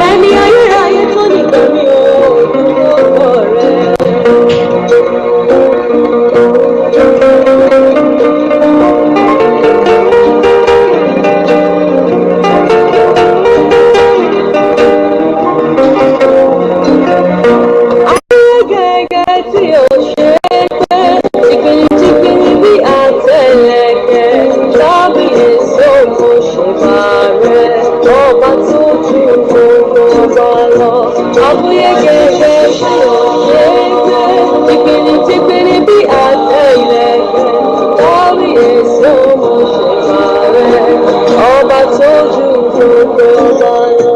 Ẹni ayérayé tó nìkan mi ò dúró rẹ̀. Gẹ́gẹ́ tí ó ṣe é pé jìgbìnìjìgbìnì bí àtẹlẹkẹ tàbí èso mo ṣe máa rẹ ọba tó ju gbogbo ọba lọ. Àbúyé gẹ́gẹ́ tí ó ṣe é pé jìgbìnìjìgbìnì bí àtẹlẹkẹ tàbí èso mo ṣe máa rẹ ọba tó ju gbogbo ọba lọ.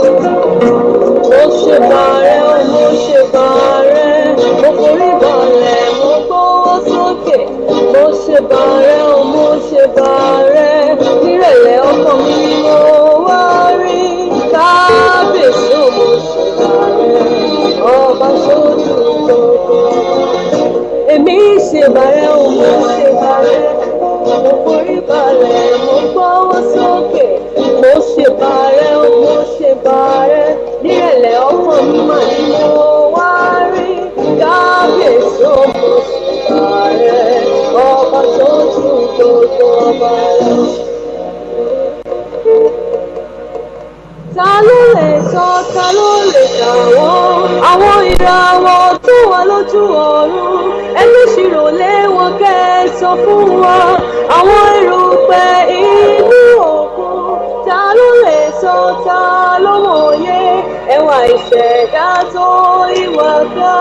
Mo ṣe bàrẹ́ o, mo ṣe bàrẹ́, mo forí balẹ̀, mo gbọ́wọ́ sókè. Mo ṣe bàrẹ́ o, mo ṣe bàrẹ́, nírẹ̀lẹ̀ ọkàn mi mo wá rí. Kábíyèsí o, mo ṣe bàrẹ́, ọba sójú gbogbo. Èmi ṣe bàrẹ́ o, mo ṣe bàrẹ́, mo forí balẹ̀, mo gbọ́wọ́ sókè. Mo ṣe bàrẹ́ o, mo ṣe bàrẹ́, nírẹ̀lẹ̀ ọkàn mi mà ní mo wá rí. Kábíyèsí o, mo ṣe bàrẹ́, ọba tó ju gbogbo ọba lọ. Ta ló lè sọ, ta ló lè kà wọ́n? Àwọn ìràwọ̀ tó wà lójú ọ̀run, ẹni ṣirò lé wọn kẹ́ ẹ sọ fún wa. Àwọn erùpẹ̀ inú òkun, ta ló lè sọ, ta ló mọ̀ye? Ẹwà ìṣẹ̀dá tó ìwà ká,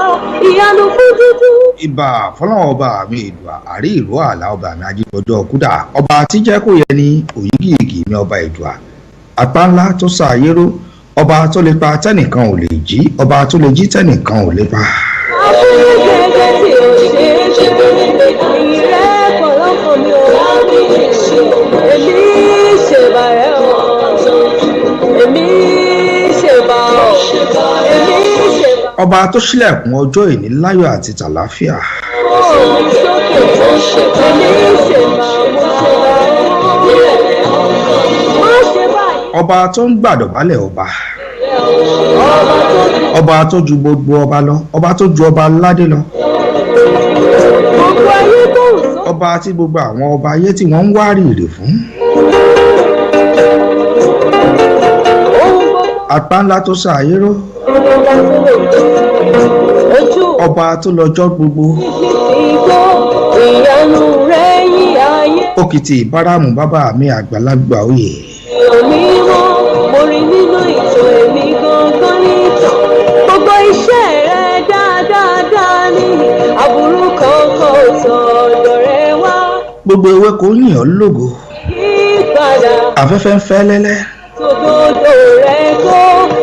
ìyanu fún dúdú. Ìbà fọlọ́wọ́n ọba mi Èdùà, àrí ìró àlà ọba mi ajígbọ́jọ́ kúdà, ọba tí jẹ́ kó yẹ ní òyìgìyìgì mi ọba Èdùà, apá ńlá tó sa ayé ró, ọba tó lè pa tẹ́nìkan ò lè jí, ọba tó lè jí tẹ́nìkan ò lè pa. Àbúrò gẹ́gẹ́ tí ò ṣe é ṣe, ìrẹ́pọ̀ lọ́kàn mi ò èmi ṣèbàrẹ́ o, èmi ṣèbà o, èmi ṣèbà Ọba tó ṣílẹ̀kùn ọjọ́ ìní láyọ̀ àti tàlàáfíà. o, mi sókè, èmi ṣèbà, mo ṣèbà o, má ṣe báyìí, Ọba tó ń gbàdọ̀bálẹ̀ ọba. ọba tó ju Ọba tó ju gbogbo ọba lọ, ọba tó ju ọba aládé lọ. gbogbo ayé tó ń sọ. Ọba tí gbogbo àwọn ọba ayé tí wọ́n ń wárìrì fún. Ohun gbogbo Apá ńlá tó sa ayé ró, ọba tó lè gbé ojú ọba tó lọ́jọ́ gbogbo. ìgbó ìyanu rẹ̀ yí ayé. Òkìtì ìbáramu bàbá mi àgbàlagbà oyè. Onímọ̀ mo rí nínú ìtàn èmi gangan nìtàn. Gbogbo iṣẹ́ rẹ̀ dáadáa ní aburú kankan ò tọ̀ ọ̀dọ̀ rẹ̀ wá. Gbogbo ewéko ń yìn ọ́ lógo. Yípadà Afẹ́fẹ́ ń fẹ́ lẹ́lẹ́. tòdodo rẹ̀ kó.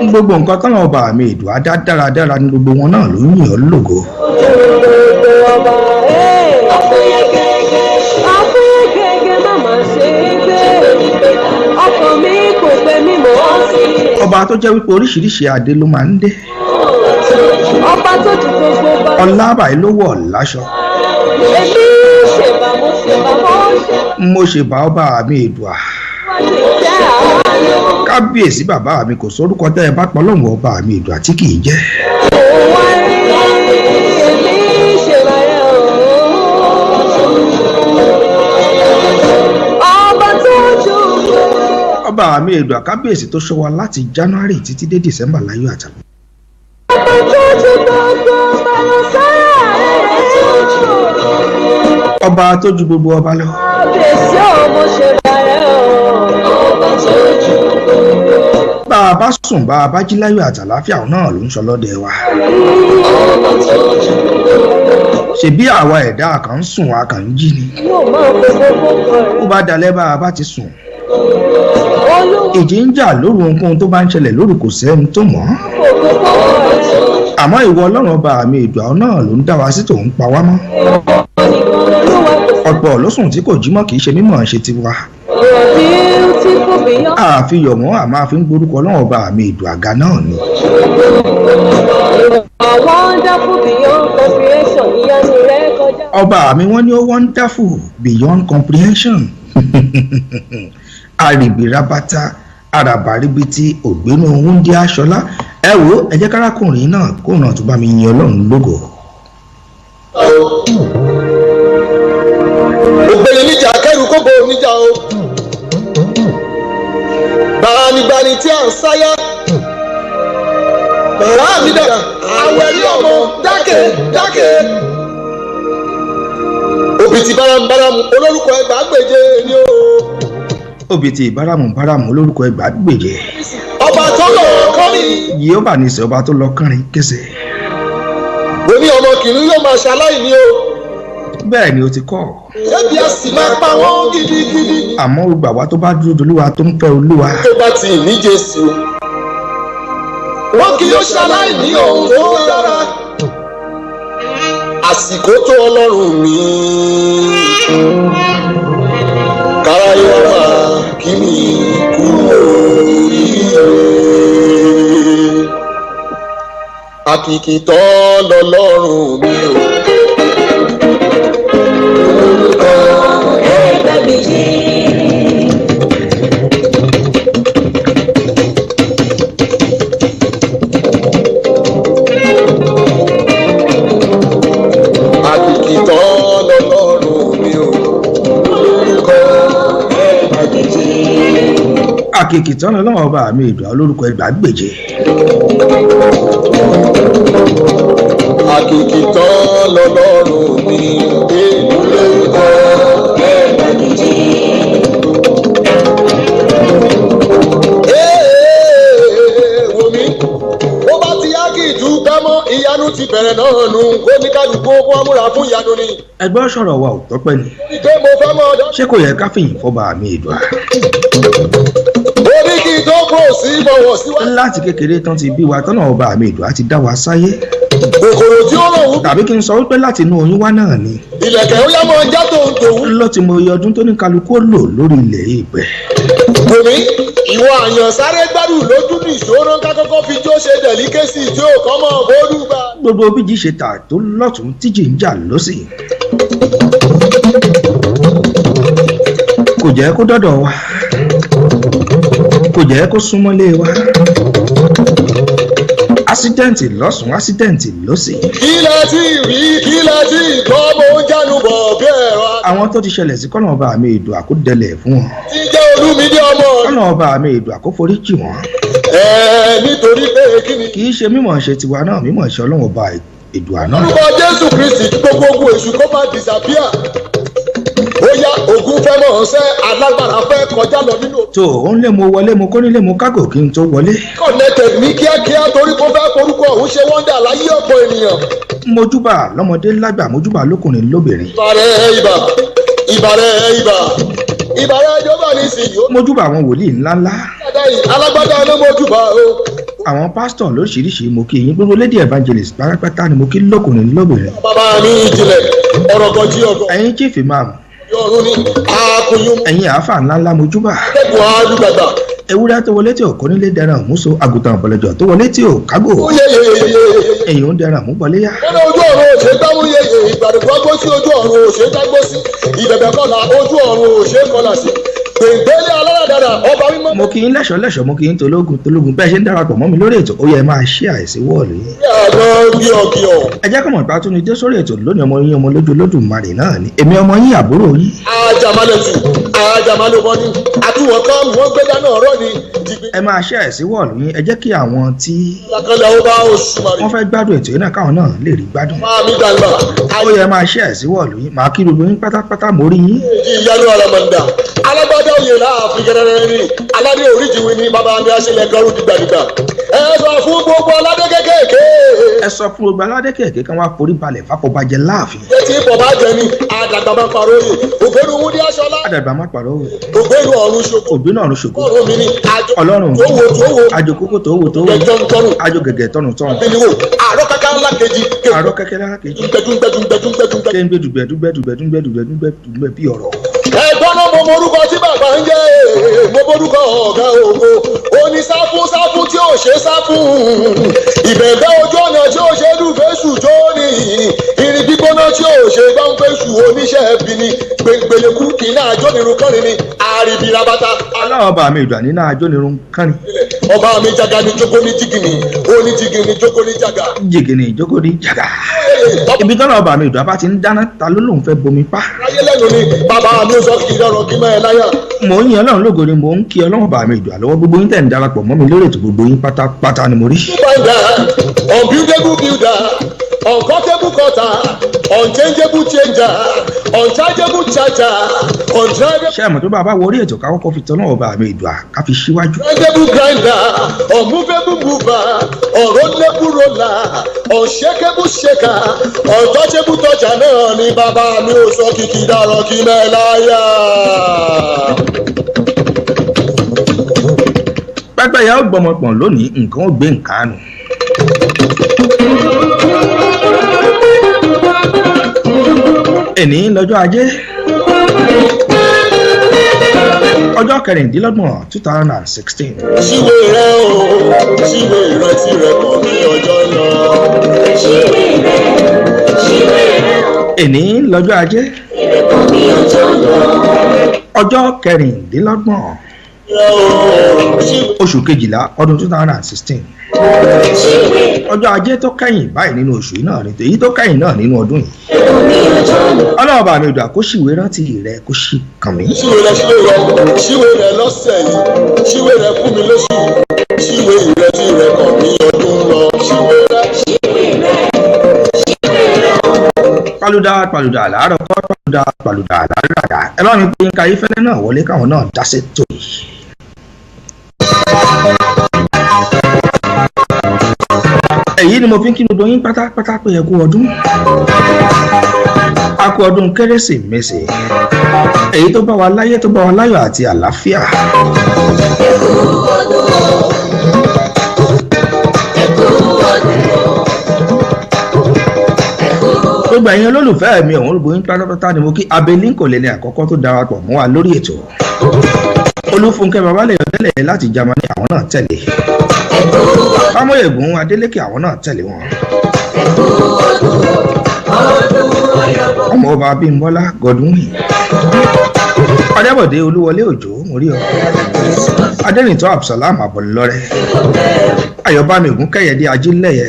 Gbogbo nǹkan táwọn ọba mi Èdùà dá dáradára ní gbogbo wọn náà ló ń yìn ọ́ lógo. Ojú gbogbo ọba ẹ̀. Àfúyẹ́ gẹ́gẹ́ àfúyẹ́ gẹ́gẹ́ má má ṣe é gbé. Ọkàn mi kò pẹ́ mímọ́ sí i. Ọba tó jẹ́ wípé oríṣiríṣi adé ló máa ń dé. Ọba tó ju gbogbo ọba lọ. Ọlá báyìí ló wọ̀ láṣọ. Èmi ṣèbà mo ṣèbà mo ṣèbà. Mo ṣèbà ọba mi Èdùà. Wọ́n ti jẹ́ àánú. Kábíyèsí bàbá mi kò sórúkọ tẹ́ ẹ bá pọ̀ lọ́hùn ọba mi Èdùà tí kì í jẹ́. Òun wá rí èmi ṣèbà rẹ̀ o. Ọba tó ju gbogbo. Ọba mi Èdùà kábíyèsí tó ṣọ́ wa láti January títí dé December láyọ̀ àtàlù. Ọba tó ju gbogbo ọba lọ sára rẹ̀ o. Ọba tó ju gbogbo ọba lọ. Kábíyèsí o, mo ṣèbà rẹ̀ o. Ọba tó ju gbogbo. Bá a bá sùn bá a bá jí láyọ̀ àtàláfíà òun náà ló ń ṣọlọ́dẹ wa. Ọba tó ju gbogbo. Ṣebí àwa ẹ̀dá kan ń sùn a kàn ń jí ni. Yóò máa gbogbo gbogbo Ó rẹ̀. bá dalẹ́ bá a bá ti sùn. Olúwa Ìjì ń jà lóru, ohunkóhun tó bá ń ṣẹlẹ̀ lóru kò sẹ́ni tó mọ̀ ọ́n. kò gbogbo rẹ̀. Àmọ́ ìwọ Ọlọ́run ọba mi Èdùà náà ló ń dá wa sí tòun pa wá mọ́. Olúwa kò Ọ̀pọ̀ ló sùn tí kò jí mọ́, kì í ṣe mímọ̀ ṣe tiwa. Beautiful beyond. Àfihàn wọn àmọ́ àfi ń gborúkọ Ọlọ́run ọba mi ìdù àga náà ni. You are wonderful beyond comprehension. Ìyanu rẹ̀ kọjá. Ọba mi wọ́n ní ó wonderful beyond comprehension. Àrìbìrabata àràbàrìbìtì ògbénu wúndí aṣọlá. Ẹ wo, ẹ jẹ́ kárákùnrin náà kó ràn tó bá mi yin Ọlọ́run lógo. Ògbèrè níjà kẹrù kókó níjà o, gbanigbani tí a ń sáyà bàrá mi dà àwẹ̀rí ọmọ dákẹ́ dákẹ́ òbítí báramúbáramú olórúkọ ẹgbàágbèje ni o. Òbítí báramúbáramú olórúkọ ẹgbàágbèje. Ọba tó lọ kọrin. Yìí ó bà ní sẹ ọba tó lọ kọrin kése. Oní ọmọ kìnìún yóò máa ṣaláìní o. Bẹ́ẹ̀ ni o ti kọ́. Ẹbí a sì máa pa wọ́n gidigidi. Àmọ́ gbogbo àwa tó bá dúró dolúwa tó ń fẹ́ Olúwa. Tó bá ti ní Jésù, wọn kì yóò ṣaláìní ohun tó dára. Àsìkò tó Ọlọ́run mi. Káráyé wá máa kí mi kú oríire. Àkìkìtọ́ lọ́lọ́run mi o. Orúkọ Ẹgbàgbèje. Àkìkìtọ́ lọ́lọ́run mi o. Orúkọ Ẹgbàgbèje. Àkìkìtọ́ lọ́lọ́run ọba mi ìdùn olórúkọ ẹgbàágbèje. Àkìkìtọ́ lọ́lọ́run mi orúkọ Ẹgbàgbèje. Ee, wò mí ó bá ti yá kí ìdúpẹ́ mọ́, ìyanu ti bẹ̀rẹ̀ náà nù kó ní kálukú kó wọ́n múra fún ìyanu ni. Ẹgbẹ́ sọ̀rọ̀ wa ò tọ́pẹ́ ni. Pé mo fẹ́ mọ́ ọ̀dọ́. Ṣé kò yẹ ká fìyìn fọba mi ìdùn à? Ó ní kí n tó kó sí bọ̀wọ̀ síwájú. Láti kékeré tán ti bí wa tọ́nà ọba mi ìdùn á ti dá wa sáyé. Kòkòrò tí ó rò wú. Tàbí kí n sọ wípé láti inú oyún wá náà ni. Ìlẹ̀kẹ̀ ó yá mọ́ já tòun tòun. Ló ti mọ iye ọdún tó ní kálukú ó lò lórí ilẹ̀ ìpẹ́. Wò mí, ìwọ àyàn sáré gbádùn lójú ní ìṣòro ká kọ́kọ́ fi jó ṣe dẹ̀líkẹ́sì tí ó kọ́ mọ́ bódú bá. Gbogbo bíjì ṣe tà tó lọ́tún tíjì ń jà lọ́sì. Kò jẹ́ kó dọ́dọ̀ wa. Kò jẹ́ kó súnmọ́lé wa. Ásídẹ̀ǹtì lọ́sùn, ásídẹ̀ǹtì lọ́sì. Kí la ti rí, kí la ti gbọ́, mo ń jánu bọ̀ bí ẹ̀rọ. Àwọn tó ti ṣẹlẹ̀ sí kọ́nà ọba mi ìdùn àkódẹlẹ̀ fún wọn. Ti jẹ́ Olúmídé ọmọ. Kọ́nà ọba mi ìdùn àkóforíjì wọn. Ẹ nítorí pé kí ni. Kì í ṣe mímọ̀ ṣe tiwa náà, mímọ̀ ṣe Ọlọ́run ọba ìdùn àná. Orúkọ Jésù Kristi gbogbo ogun èṣù kó máa disappear. Ó yá, ogun fẹ́ mọ̀ ọ́n sẹ́, alágbára fẹ́ kọjá lọ nínú. Tó o ń lé mo wọlé, mo kó nílé mo kágò kí n tó wọlé. Connected ní kíákíá torí kó fẹ́ forúkọ òun ṣe wọ́ndà láyé ọ̀pọ̀ ènìyàn. Mojúbà lọ́mọdé lágbà, mojúbà lókùnrin lóbìnrin. Ìbàrẹ̀ ibà, ìbàrẹ̀ ibà, ìbàrẹ̀ ìjọba ní ìsìn yìí. Mojúbà àwọn wòlíì ńláńlá. Alágbádá ló mojúbà o. Àwọn pásítọ̀ lóríṣiríṣi mo kí yín, gbogbo lady evangelist pátápátá ni mo kí lókùnrin lóbìnrin. Bàbá mi ìjìnlẹ̀ ọ̀rọ̀ gọjí ọgọ. Ẹ̀yin chief imam. Yọ̀run ni akùnyún. Ẹ̀yin àáfà ńláńlá mojúbà. Ẹ̀kún alúgbàgbà. Ewúrẹ́ tó wọlé tí ò kó nílé dẹran àmúso, àgùntàn ọ̀bọ̀lọ̀jọ̀ tó wọlé tí ò kágò. Ó yẹ yẹ yẹ yẹ. Ẹ̀yin ń dẹran àmúbọ̀léyà. Wọ́n ní ojú ọ̀run òṣè gbámú yeye, ìgbàdùgbọ́ gbó sí ojú ọ̀run òṣè gbágbó sí, ìbẹ̀bẹ̀ kọlà ojú ọ̀run òṣè kọlà sí. Gbèǹgbélé aláràdàrà ọba mímọ́. Mo kí yín lẹ́ṣọ̀ lẹ́ṣọ̀, mo kí yín tológun tológun, bẹ́ẹ̀ ṣe ń darapọ̀ mọ́ mi lórí ètò, ó yẹ máa ṣí àìsí wọ́ọ̀lù yín. Àgbọn gíọ̀gíọ̀. Ẹ jẹ́ kọ́mọ̀ ìpá tún ni dé sórí ètò lónìí, ọmọ yín ọmọ lójú Olódùmarè náà ni èmi ọmọ yín àbúrò yín. Ajamalẹ̀tù, ajamalẹ̀bọ ni, àtúwọ̀n kan wọ́n gbé dáná ọ̀rọ̀ ni. Ẹ máa ṣí àìsí wọ́ọ̀lù yín, ẹ jẹ́ kí àwọn tí Lákàlẹ̀ ọba Òṣùmàrè. wọ́n fẹ́ gbádùn ètò yìí náà káwọn náà lè rí gbádùn. Máa mi dàgbà. Ó yẹ máa ṣí àìsí wọ́ọ̀lù yín, màá kí gbogbo yín pátápátá mo rí yín. Ìyanu àràmàǹdà. Alágbádá oyè láàfin gẹ́gẹ́rẹ́ ni. Aládé oríjìwì ni bàbá mi aṣílẹ̀ gọ́rù dìgbàdìgbà. Ẹ sọ fún gbogbo aládé kékèké. Ẹ sọ fún gbogbo aládé kékèké kan wá forí balẹ̀ fáfọbajẹ láàfin. Etí pọ̀ bá jẹ ni, àdàgbà máa parọ́ oyè. Ògbénu Wúndí Aṣọlá. Àdàgbà máa parọ́ oyè. Ògbénu ọ̀run ṣògo. Ògbénu ọ̀run ṣògo. Ọlọ́run mi ni. Ọlọ́run. Tó wo tó wo. Àjò kókó tó wo tó wo. Gẹ̀gẹ̀ tọrùn. Àjò gẹ̀gẹ̀ tọrùn tọrùn. Bíníwò. Àrọ́ kaka ńlá kejì Àrọ́ kẹ́kẹ́ lára kejì. Gbẹdúgbẹdúgbẹdúgbẹdúgbẹ. Ṣé ń gbé dùgbẹ́ dùgbẹ́ dùgbẹ́ dùgbẹ́ dùgbẹ́ dùgbẹ́ dùgbẹ́ bí ọ̀rọ̀. Ẹ̀gbọ́n náà, mo morúkọ tí bàbá ń jẹ́, mo borúkọ ọ̀gá ògo. Ó ní sáfù sáfù tí ò ṣe sáfù, ìbẹ̀bẹ̀ ojú ọ̀nà tí ò ṣe dùfẹ́sù tó ní irin gbígbóná tí ò ṣe gbọ́nfẹ́sù, oníṣẹ́ ẹbí ni gbẹngbẹlẹ́kú kì í náà jónirun kọ́rin ni àríbi rabata. Ọlọ́run bá mi ìdùà nínú ajónirun kánrin. Ọba mi jaga ni jókòó ní jìgìnì, ó ní jìgìnì jókòó ní jaga. Jìgìnì ìjókòó ní jàgà. Ibi tọ́lọ̀ ọba mi ìdùà bá ti ń dáná, ta ló lóun fẹ́ bomi pa? Ayé lẹ́nu ni bàbá mi sọ kí lọ́rọ̀ kí mọ́ ẹ láyà. Mò ń yan Ọlọ́run lógo ni mò ń kí Ọlọ́run bá mi ìdùà lọ́wọ́. Gbogbo yín tẹ̀ ń darapọ̀ mọ́ mi lórí ètò, gbogbo yín pátápátá ni mo rí. Binder, unbuildable builder, uncuttable cutter, unchangeable changer, unchargeable charger, undrivable Ṣé àmọ́ tó bá bá wọ orí ètò, ká kọ́kọ́ fi tọ́lọ́ ọba mi ìdùà ká fi síwájú. grinder, unmovable mover, unrollable roller, unshakable shaker, untouchable toucher náà ni bàbá mi ò sọ kìkì dárọ̀ kí mẹ́láyà. Pẹ́pẹ́yẹ ó gbọmọpọ̀n lónìí, nǹkan ó gbé nǹkan nù. Èní lọ́jọ́ ajé, ọjọ́ 26, 2016. Ṣíwèé rẹ o, ṣíwèé ìrántí rẹ kàn ní ọjọ́ lọ. Ṣíwèé rẹ̀, ṣíwèé rẹ̀ o, Èní lọ́jọ́ ajé, ìrẹ̀kọ̀ mi ọjọ́ lọ. ọjọ́ 26, Rẹ o, ṣíwèé. oṣù kejìlá, ọdún 2016. Ṣíwèé Ọjọ́ ajé tó kẹ́yìn báyìí nínú oṣù yìí náà ni èyí tó kẹ́yìn náà nínú ọdún yìí. ìrẹ̀kọ̀ mi ọjọ́ lọ. Ọlọ́run bá mi dùn àkóṣìwé rántí rẹ kó sì kàn mí. Ṣíwèé rẹ, ṣíwèé rẹ, ṣíwèé rẹ lọ́sẹ̀ yìí, ṣíwèé rẹ fún mi lóṣù yìí, ṣíwèé ìrètí rẹ kàn ní ọdún lọ, ṣíwèé rẹ. Ṣíwèé rẹ̀, ṣíwèé rẹ̀ o. Paluda paluda làárọ̀ kọ́, paluda paluda làárọ̀ àdá. Ẹ bá mi pé nǹkan ayéfẹ́lẹ́ náà wọlé káwọn náà dá sí tò yìí. Èyí ni mo fi ń kí gbogbo yín pátápátá pé ẹ kú ọdún, a kú ọdún kérésìmesì, èyí tó bá wa láyé, tó bá wa láyọ̀ àti àlàáfíà. Ẹkú ọdún o. Ẹkú ọdún o. Ẹkú Gbogbo ẹ̀yin olólùfẹ́ mi ọ̀hún, gbogbo yín pátápátá ni mo kí. Abelin kò lè ní àkọ́kọ́ tó darapọ̀ mọ́ wa lórí ètò. Olúfúnkẹ́ Babalẹ̀yọ̀ tẹ́lẹ̀ láti Jámánì, àwọn náà tẹ̀lé. Ẹkú ọdún. Fámọ́yẹ̀gùn Adélékè, àwọn náà tẹ̀lé wọn. Ẹkú ọdún o. Ọdún ayọ̀bọ̀. Ọmọ ọba Abímbọ́lá Godwin, Ọdẹ́bọ̀dé Olúwọlé Òjò, mo rí ọ. Adẹ́nìtọ́ Absalam Abọ̀lọ́rẹ́, Ayọ̀bámi Ògúnkẹ́yẹdé Ajílẹ̀yẹ,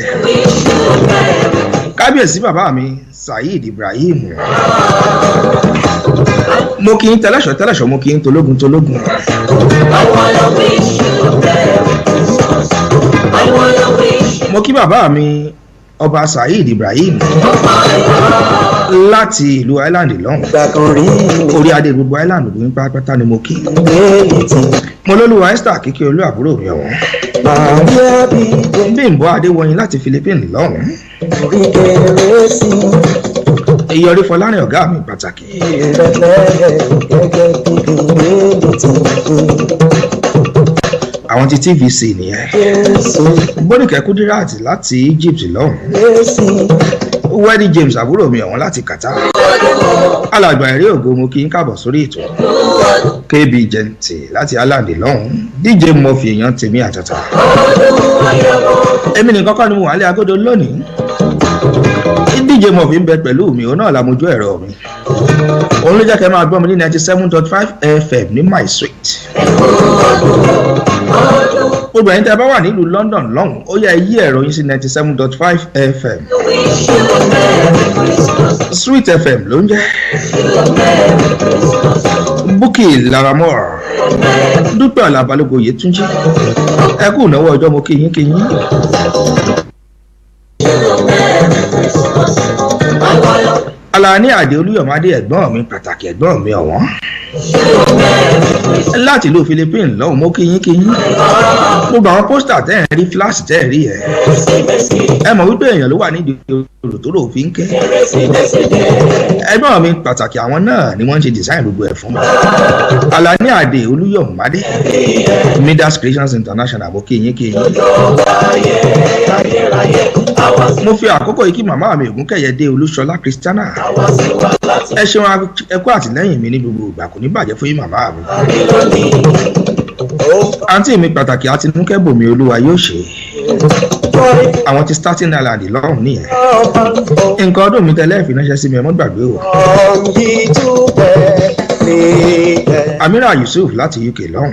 kábíyèsí bàbá mi Saheed Ibrahim, mo kì í tẹlẹ́ṣọ̀ tẹlẹ́ṣọ̀, mo kì í tológun tológun. I wanna wish you a Merry Christmas. I wanna wish you Mo kí bàbá mi ọba Saheed Ibrahim a my heart. láti ìlú Island lọ́hùn. Ìgbà kan rí mi Orí adé gbogbo Island gbogbo yín pátápátá ni mo kí. létí. Mo lólúwa Esther Kíkẹ́ Olú, àbúrò mi ọ̀hún. Màríà bídé Bímbọ́ Adéwọyìn láti Philippines lọ́hùn. orí kérésì. Ìyọrí Fọlárìn, ọ̀gá mi pàtàkì. Ìrẹ̀lẹ̀ gẹ́gẹ́ bí létí. Àwọn ti TVC nìyẹn. Jésù. Bóníkẹ́ Kúdírát láti Egypt lọ́hùn. Kérésì. Wendy James, àbúrò mi ọ̀hún láti Qatar. Alàgbà Ẹ̀rí Ògo, mo kí n káàbọ̀ sórí ètò. KB Jẹ̀ǹtì láti Ireland lọ́hùn. DJ Murphy, èèyàn tèmi àtàtà. Èmi nìkan kọ́ ni mo wà ní agodo lónìí. DJ Murphy ń bẹ pẹ̀lú mi, òun náà làmójú ẹ̀rọ mi. Òun ló jẹ́ kẹ́ máa gbọ́ mi ní 97.5 FM ní my suite. Gbogbo ẹ̀yin tẹ́ bá wà nílùú London lọ́hùn, ó yẹ ẹ yí ẹ̀rọ yín sí 97.5 FM. Wish you a Merry Christmas. Sweet FM ló ń jẹ́. You a Merry Christmas. Bukki Laramore, Dúpẹ́ Ọ̀làbalógo Yétúnjí, ẹ kú ìnáwó ọjọ́, mo kí yín kí yín. You a Merry Christmas. I wanna Alani Àdé Olúyọ̀mádé, ẹ̀gbọ́n mi pàtàkì, ẹ̀gbọ́n mi ọ̀wọ́n wish you a Merry Christmas. láti ìlú Philippines lọ́hùn, mo kí yín kí yín. Gbogbo àwọn poster tẹ́ ẹ̀ ń rí, flash tẹ́ ẹ̀ rí ẹ̀, ẹ mọ̀ wípé èèyàn ló wà nídìí odò tó rò fi ń ké. Ẹ̀gbọ́n mi pàtàkì, àwọn náà ni wọ́n ń ṣe design gbogbo ẹ̀ fún mi. Alani Àdé Olúyọ̀mádé, Midas Creations International, mo kí yín kí yín. Ayérayé àwa sí Mo fi àkókò yìí kí màmá mi Ògúnkẹ̀yẹ dé Olúṣọlá Christiana. Àwa sí wa láti Ẹ ṣeun, ẹ kú àtìlẹ́yìn mi ní gbogbo ìgbà, kò ní bàjẹ́ fún yín, màmá mi. Rí lónìí. Àǹtí mi pàtàkì Àtinúkẹ́ Bòmí, Olúwa yóò ṣe é. Àwọn ti Staten Island lọ́hùn nìyẹn. Nǹkan ọdún mi tẹ́lẹ̀ fi ránṣẹ́ sí mi, ẹ mọ́ gbàgbé o. Amira Yusuf láti UK lọ́hùn.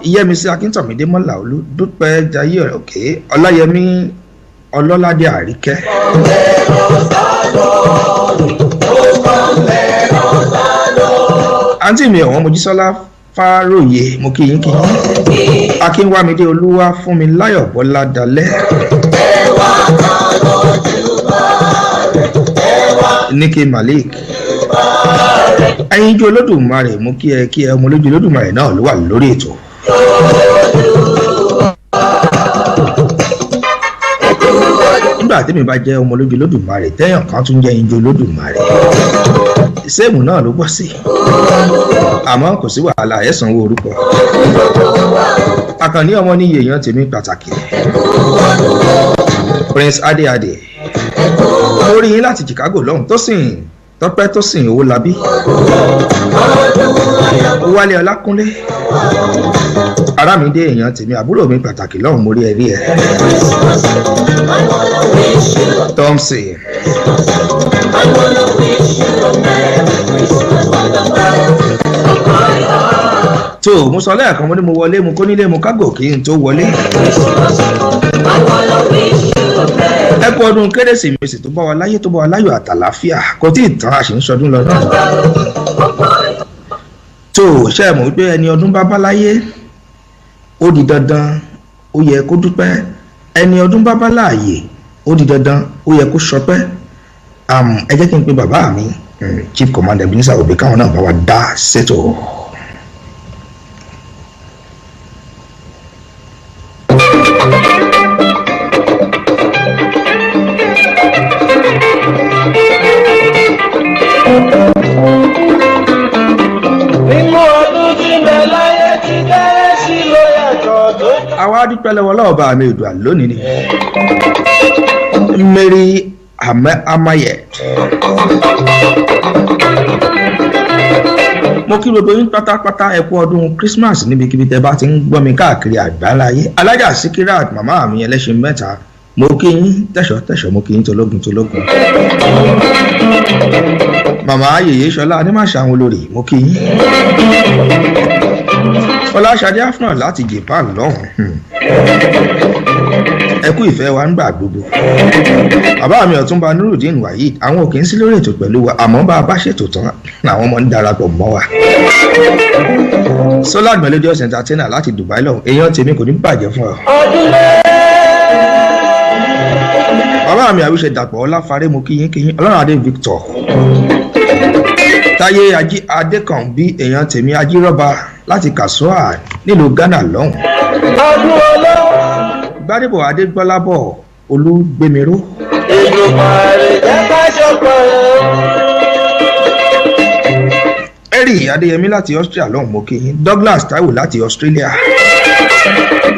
Iyẹ́misí Akíntọ̀mídé Mọ́làolú, Dúpẹ́ Jayé Òkè, Ọláyẹmí Ọlọ́ládé Àríkẹ́. Àǹtí mi ọ̀wọ́n Mojísọ́lá Fáróye, mo kí yín kí yín. Akínwámidé Olúwa fún mi láyọ̀ Bọ́lá Dalẹ́. Nike Malik, ẹyinjú Olódùmarè, mú kí ẹ kí ẹ ọmọ olójú Olódùmarè náà ló wà lórí ètò. Nígbà tẹ́mi bá jẹ́ ọmọ olójú Olódùmarè, tẹ́yàn kan tún jẹ́ ẹyinjú Olódùmarè, sẹ́ẹ̀mù náà ló bọ́ sí, àmọ́ kò sí wàhálà, ẹ̀ sanwó orúkọ. Àkànní ọmọ níyì, èèyàn tèmi pàtàkì, Prince Adéadé, mo rí yín láti Chicago lọ́hùn. Tó sìn Tọ́pẹ́, tó sìn owó labí, Wálé Ọlákúnlé, Arámidé, èèyàn tèmi, àbúrò mi pàtàkì lọ́hùn, mo rí ẹ rí ẹ. Thompson. I wanna wish you a Merry Christmas from the bottom of my heart. Tó mo sọ lẹ́ẹ̀kan, mo ní mo wọlé, mo kó nílé, mo kágò kí n tó wọlé. Christmas. I wanna wish you a Merry Ẹ kú ọdún Kérésìmesì tó bá wa láyé, tó bá wa láyọ̀ àtàlàáfíà. Kò tí ì tán, a sì ń sọdún lọ náà. Of my Tó ṣe é mọ̀ wípé ẹni ọdún bá bá láyé, ó di dandan, ó yẹ kó dúpẹ́. Ẹni ọdún bá bá láàyè, ó di dandan, ó yẹ kó ṣọpẹ́. Ẹ jẹ́ kí n pe bàbá mi, Chief Commander Ebenezer Obey, káwọn náà bá wa dá ṣètò. Nínú ọdún tí ń bẹ láyé, tí Kérésì ló yàtọ̀ tó. Àwa dúpẹ́ lọ́wọ́ ọlọ́ọ̀bá mi Òdùà lónìí ni Mary Amayet. Mo kí gbogbo yín pátápátá, ẹ kú ọdún Christmas níbikíbi tẹ bá ti ń gbọ́ mi káàkiri àgbáláyé. Alájà Sikirat, màmá mi ẹlẹ́ṣin mẹ́ta, mo kí yín tẹ̀sọ̀ tẹ̀sọ̀, mo kí yín tológun tológun. Màmá Yèyé Ṣọlá Anímàṣà, àwọn olórí, mo kí yín. Fọláṣadé Afnan láti Japan lọ́hùn-ún, ẹ kú ìfẹ́ wa ń gbà gbogbo. Bàbá mi Ọ̀túnba Nurudeen Waheed, àwọn ò kì í sí lórí ètò pẹ̀lú wa, àmọ́ bá a bá ṣètò tán làwọn ọmọ ń darapọ̀ mọ́ wa. Solar Melodious Entertainer láti Dubai lọ́hùn, èèyàn tèmi, kò ní bàjẹ́ fún ọ. Ọdún lé. Bàbá mi Àwíṣe Dàpọ̀ Ọláfarẹ́, mo kí yín kí yín. Ọlọ́run Adé Victor, Táyé Ají Adékànbí, èèyàn tèmi, Ajírọ́ba láti Kàṣọ́à nílùú Ghana lọ́hùn. Ọdún olówó. Gbádébọ̀ Adégbọ́lábọ̀ Olúgbémiró. Èdùmàrè jẹ́ ká ṣọpẹ́. Eri Adéyẹmí láti Austria lọ́hùn, mo kí yín. Douglas Taiwo láti Australia,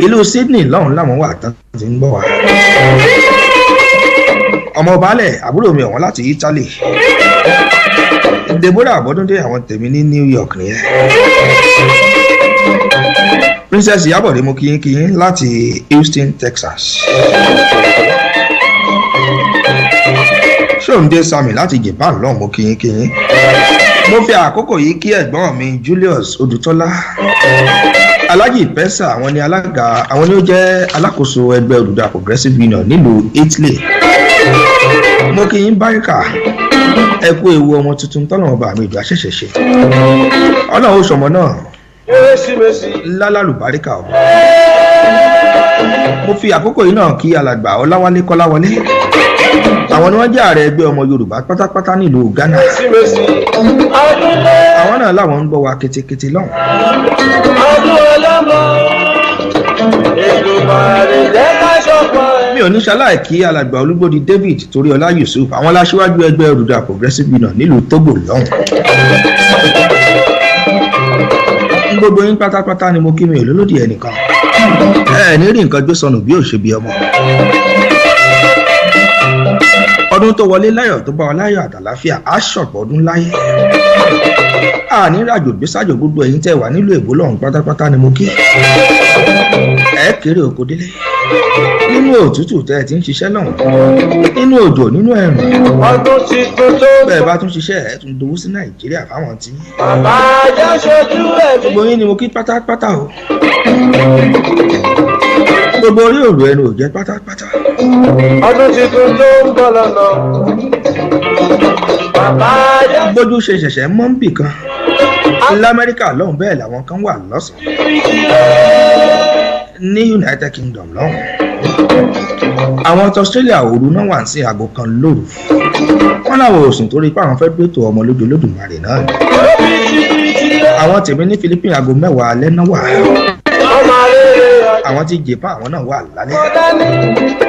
ìlú Sydney lọ́hùn làwọn wà tán ti ń gbọ́ wa. Ọmọ baálẹ̀, àbúrò mi ọ̀wọ́n láti Italy. Deborah Abọ́dúndé, àwọn tèmi ní New York nìyẹn. Princess Ìyábọ̀dé, mo kí yín kí yín láti Houston, Texas. Ṣóǹdé Sami láti Japan lọ́hùn, mo kí yín kí yín. Mo fi àkókò yìí kí ẹ̀gbọ́n mi Julius Odùtọ́lá, Alhaji Pẹ́sà, àwọn ni alága, àwọn ni ó jẹ́ alákòóso ẹgbẹ́ Odùduwà Progressive Union nílùú Italy. Mo kí yín báríkà, ẹ kú ewu ọmọ tuntun tọ́lọ́run ọba mi ìdùn àṣẹ̀ṣẹ̀ ṣe. Ọlọ́run ó ṣọmọ náà Kérésìmesì. lálàlùbáríkà o. Mo fi àkókò yìí náà kí alàgbà Ọláwálé Kọ́láwọlé, àwọn ni wọ́n jẹ́ ààrẹ ẹgbẹ́ ọmọ Yorùbá pátápátá nílùú Ghana. Kérésìmesì. Ọdún lé. Àwọn náà làwọn ń gbọ́ wa ketekete lọ́hùn. Ọdún ọlọ́mọ. Èdùmàrè jẹ́ ká ṣọpẹ́. Mi ò ní ṣaláì kí alàgbà Olúgbòdì David Toríọlá Yusuf, àwọn aláṣíwájú ẹgbẹ́ Odùduwà Progressive Union nílùú Togo lọ́hùn. Gbogbo yín pátápátá ni mo kí, mi ò lólódì ẹnìkan. Ẹ ní rí nǹkan gbé sọnù bí ò ṣe bí ọmọ. Ọdún tó wọlé láyọ̀ tó bá wa láyọ̀ àtàláfíà, á ṣọ̀pọ̀ ọdún láyé. Àní ràjò gbésájò, gbogbo ẹ̀yin tẹ́ wà nílùú èbó lọ́hùn pátápátá ni mo kí. Ẹ kéré oko délé nínú òtútù tẹ́ ẹ ti ń ṣiṣẹ́ lọ́hùn, nínú òjò, nínú ẹ̀rùn. Ọdún tuntun tó ń Bẹ́ẹ̀ bá tún ṣiṣẹ́, ẹ̀ tún dowó sí Nàìjíríà fáwọn tí. Bàbá ajá ṣojú ẹ̀mí. Gbogbo yín ni mo kí pátápátá o. Gbogbo orí òrò ẹnu ò jẹ́ pátápátá. Ọdún tuntun tó ń bọ̀ lọ́nà. Bàbá ajá Bójú ṣe ṣẹ̀ṣẹ̀ mọ́ ń bì kan lamẹ́ríkà lọ́hùn, bẹ́ẹ̀ làwọn kan wà lọ́sàn-án ní United Kingdom lọ́hùn. Àwọn ti Australia, òru náà wà sí aago 1 lóru. Wọ́n láwọn ò sùn torí pé àwọn fẹ́ gbẹ́tò ọmọ lójú Olódùmarè náà ni. Àwọn tèmi ní Philippines, aago 10 alẹ́ náà wà. Ọmọ rere ọjà. Àwọn ti Japan, àwọn náà wà lálẹ́. Dání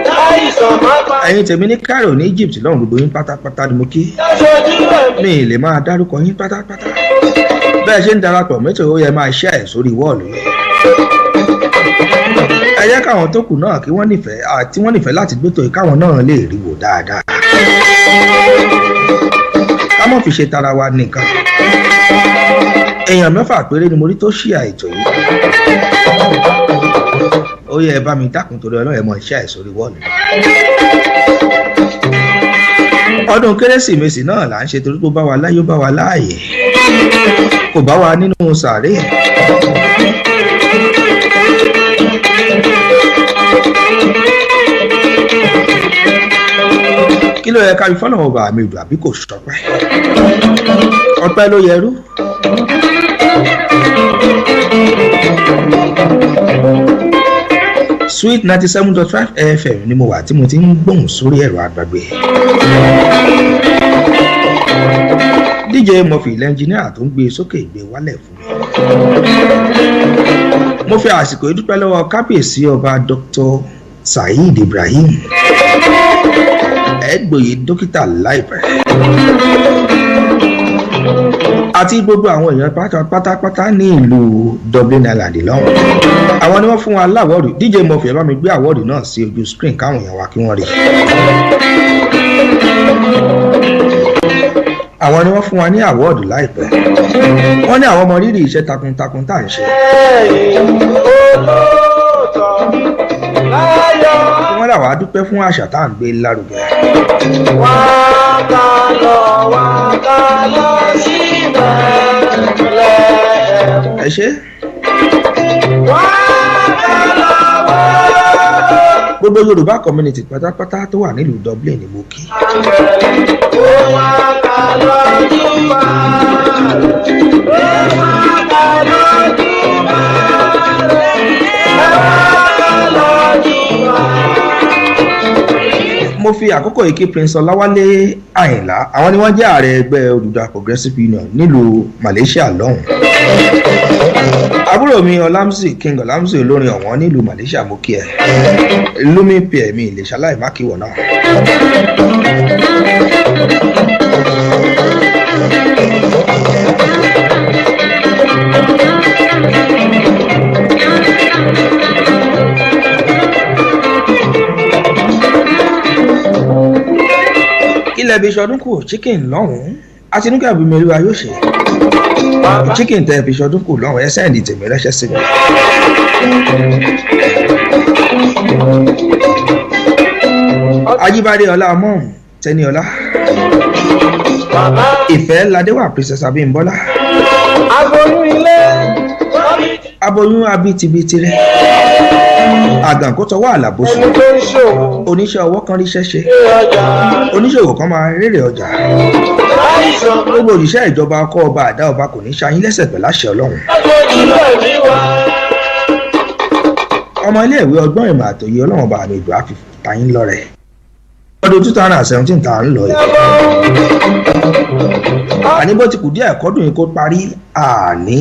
láìsàn má pa. Ẹ̀yin tèmi ní Cairo ní Egypt lọ́hùn, gbogbo yín pátápátá ni mo kí. Ṣojú ẹ̀mí. Mi ì lè máa dárúkọ yín pátápátá. Bẹ́ẹ̀ ṣe ń darapọ̀ mẹ́tò, ó yẹ máa ṣe ẹ̀ sórí wọ́ọ̀lù yẹn. Ẹ jẹ́ káwọn tó kù náà kí wọ́n nífẹ̀ẹ́ àti wọ́n nífẹ̀ẹ́ láti gbétò yìí, káwọn náà lè rí wò dáadáa. Ká mọ̀ fi ṣe tara wa nìkan. Èèyàn 6 péré ni mo rí tó ṣí àìtò yìí. Ó yẹ ẹ bá mi dákun torí Ọlọ́run, ẹ mọ̀ ṣe ẹ̀ sórí wọ́ọ̀lù. Ọdún Kérésìmesì náà là ń ṣe torí pé ó bá wa láyé, ó bá wa láàyè, kò bá wa nínú sàárè. Kí ló yẹ ká fi fọ́nà ọba àmì ìdùn àbí kò sọpẹ́? Ọpẹ́ ló yẹrú. Sweet 97.5 FM ni mo wà tí mo ti ń gbóhùn sórí ẹ̀rọ àgbàgbé. DJ Murphy lẹ́ńjìníà tó ń gbé sókè gbé wálẹ̀ fún mi. Mo fi àsìkò yìí dúpẹ́ lọ́wọ́ kábíyèsí ọba Dr. Saheed Ibrahim, ẹgbòye dókítà láìpẹ́, àti gbogbo àwọn èèyàn pátápátá ní ìlú Dublin Island lọ́hùn. Àwọn ni wọ́n fún wa láwọ́ọ̀dù. DJ Murphy, ẹ bá mi gbé àwọ́ọ̀dù náà sí ojú screen káwọn èèyàn wa kí wọ́n rí. Àwọn ni wọ́n fún wa ní àwọ́ọ̀dù láìpẹ́. Wọ́n ní àwọn ọmọ rírì iṣẹ́ takuntakun tá à ń ṣe. Ẹ̀yin olóòótọ́ láyọ̀. Wọ́n là wá dúpẹ́ fún àṣà tá à ń gbé lárugẹ. Wá ká lọ, wá ká lọ sí Bethlehem. Ẹ ṣé. Wá ká lọ wá. Gbogbo Yorùbá community pátápátá tó wà nílùú Dublin ni mo kí. Ó wá ká lọ júbà rẹ̀. Ó wá ká lọ júbà rẹ̀. Ẹ wá ká lọ júbà rẹ̀. Mo fi àkókò yìí kí Prince Ọláwálé Àyìnlá. Àwọn ni wọ́n jẹ́ ààrẹ ẹgbẹ́ Odùduwà Progressive Union nílùú Malaysia lọ́hùn. Àbúrò mi Ọlámsì, King Ọlámsì olórin ọ̀wọ́n nílùú Malaysia, mo kí ẹ. Lumi pẹ̀ mi lè ṣaláì má kí wọ̀ náà. Ilẹ̀ bí sọdún kù chicken lọ́hùn-ún, àtinúkẹ́ àbí mẹ́rin yóò ṣe chicken tẹ́ fi sọdún kù lọ́hùn-ún, ẹ sẹ́ǹdì tèmi rẹ́ṣẹ́ sí mi. Ajíbádé ọlá mọ́ọ̀mù Tẹ́níọlá. Bàbá Ìfẹ́ Ladéwà, Princess Abímbọ́lá. Aboyún ilé. Aboyún abitibiti rẹ àgàn kó tọwọ́ àlàbòsùn. Ẹni tó ń ṣòwò. Oníṣẹ́ ọwọ́ kan ríṣẹ́ ṣe. Ṣé ọjà. Oníṣòwò kan máa rèrè ọjà. Láìsàn. Gbogbo òṣìṣẹ́ ìjọba, ọkọ ọba àdá ọba kò ní ṣayín lẹ́sẹ̀ pẹ̀lú àṣẹ Ọlọ́run. Ojú ẹ̀mí wa. Ọmọ iléèwé, ọgbọ́n ìmọ̀ àtòyè Ọlọ́run ọba àmì ìgbà fi tayín lọ́rẹ. Ọdún 2017 tá à ń lọ yìí, àní bó ti kù díẹ̀ kọ́dún yìí kó parí, àní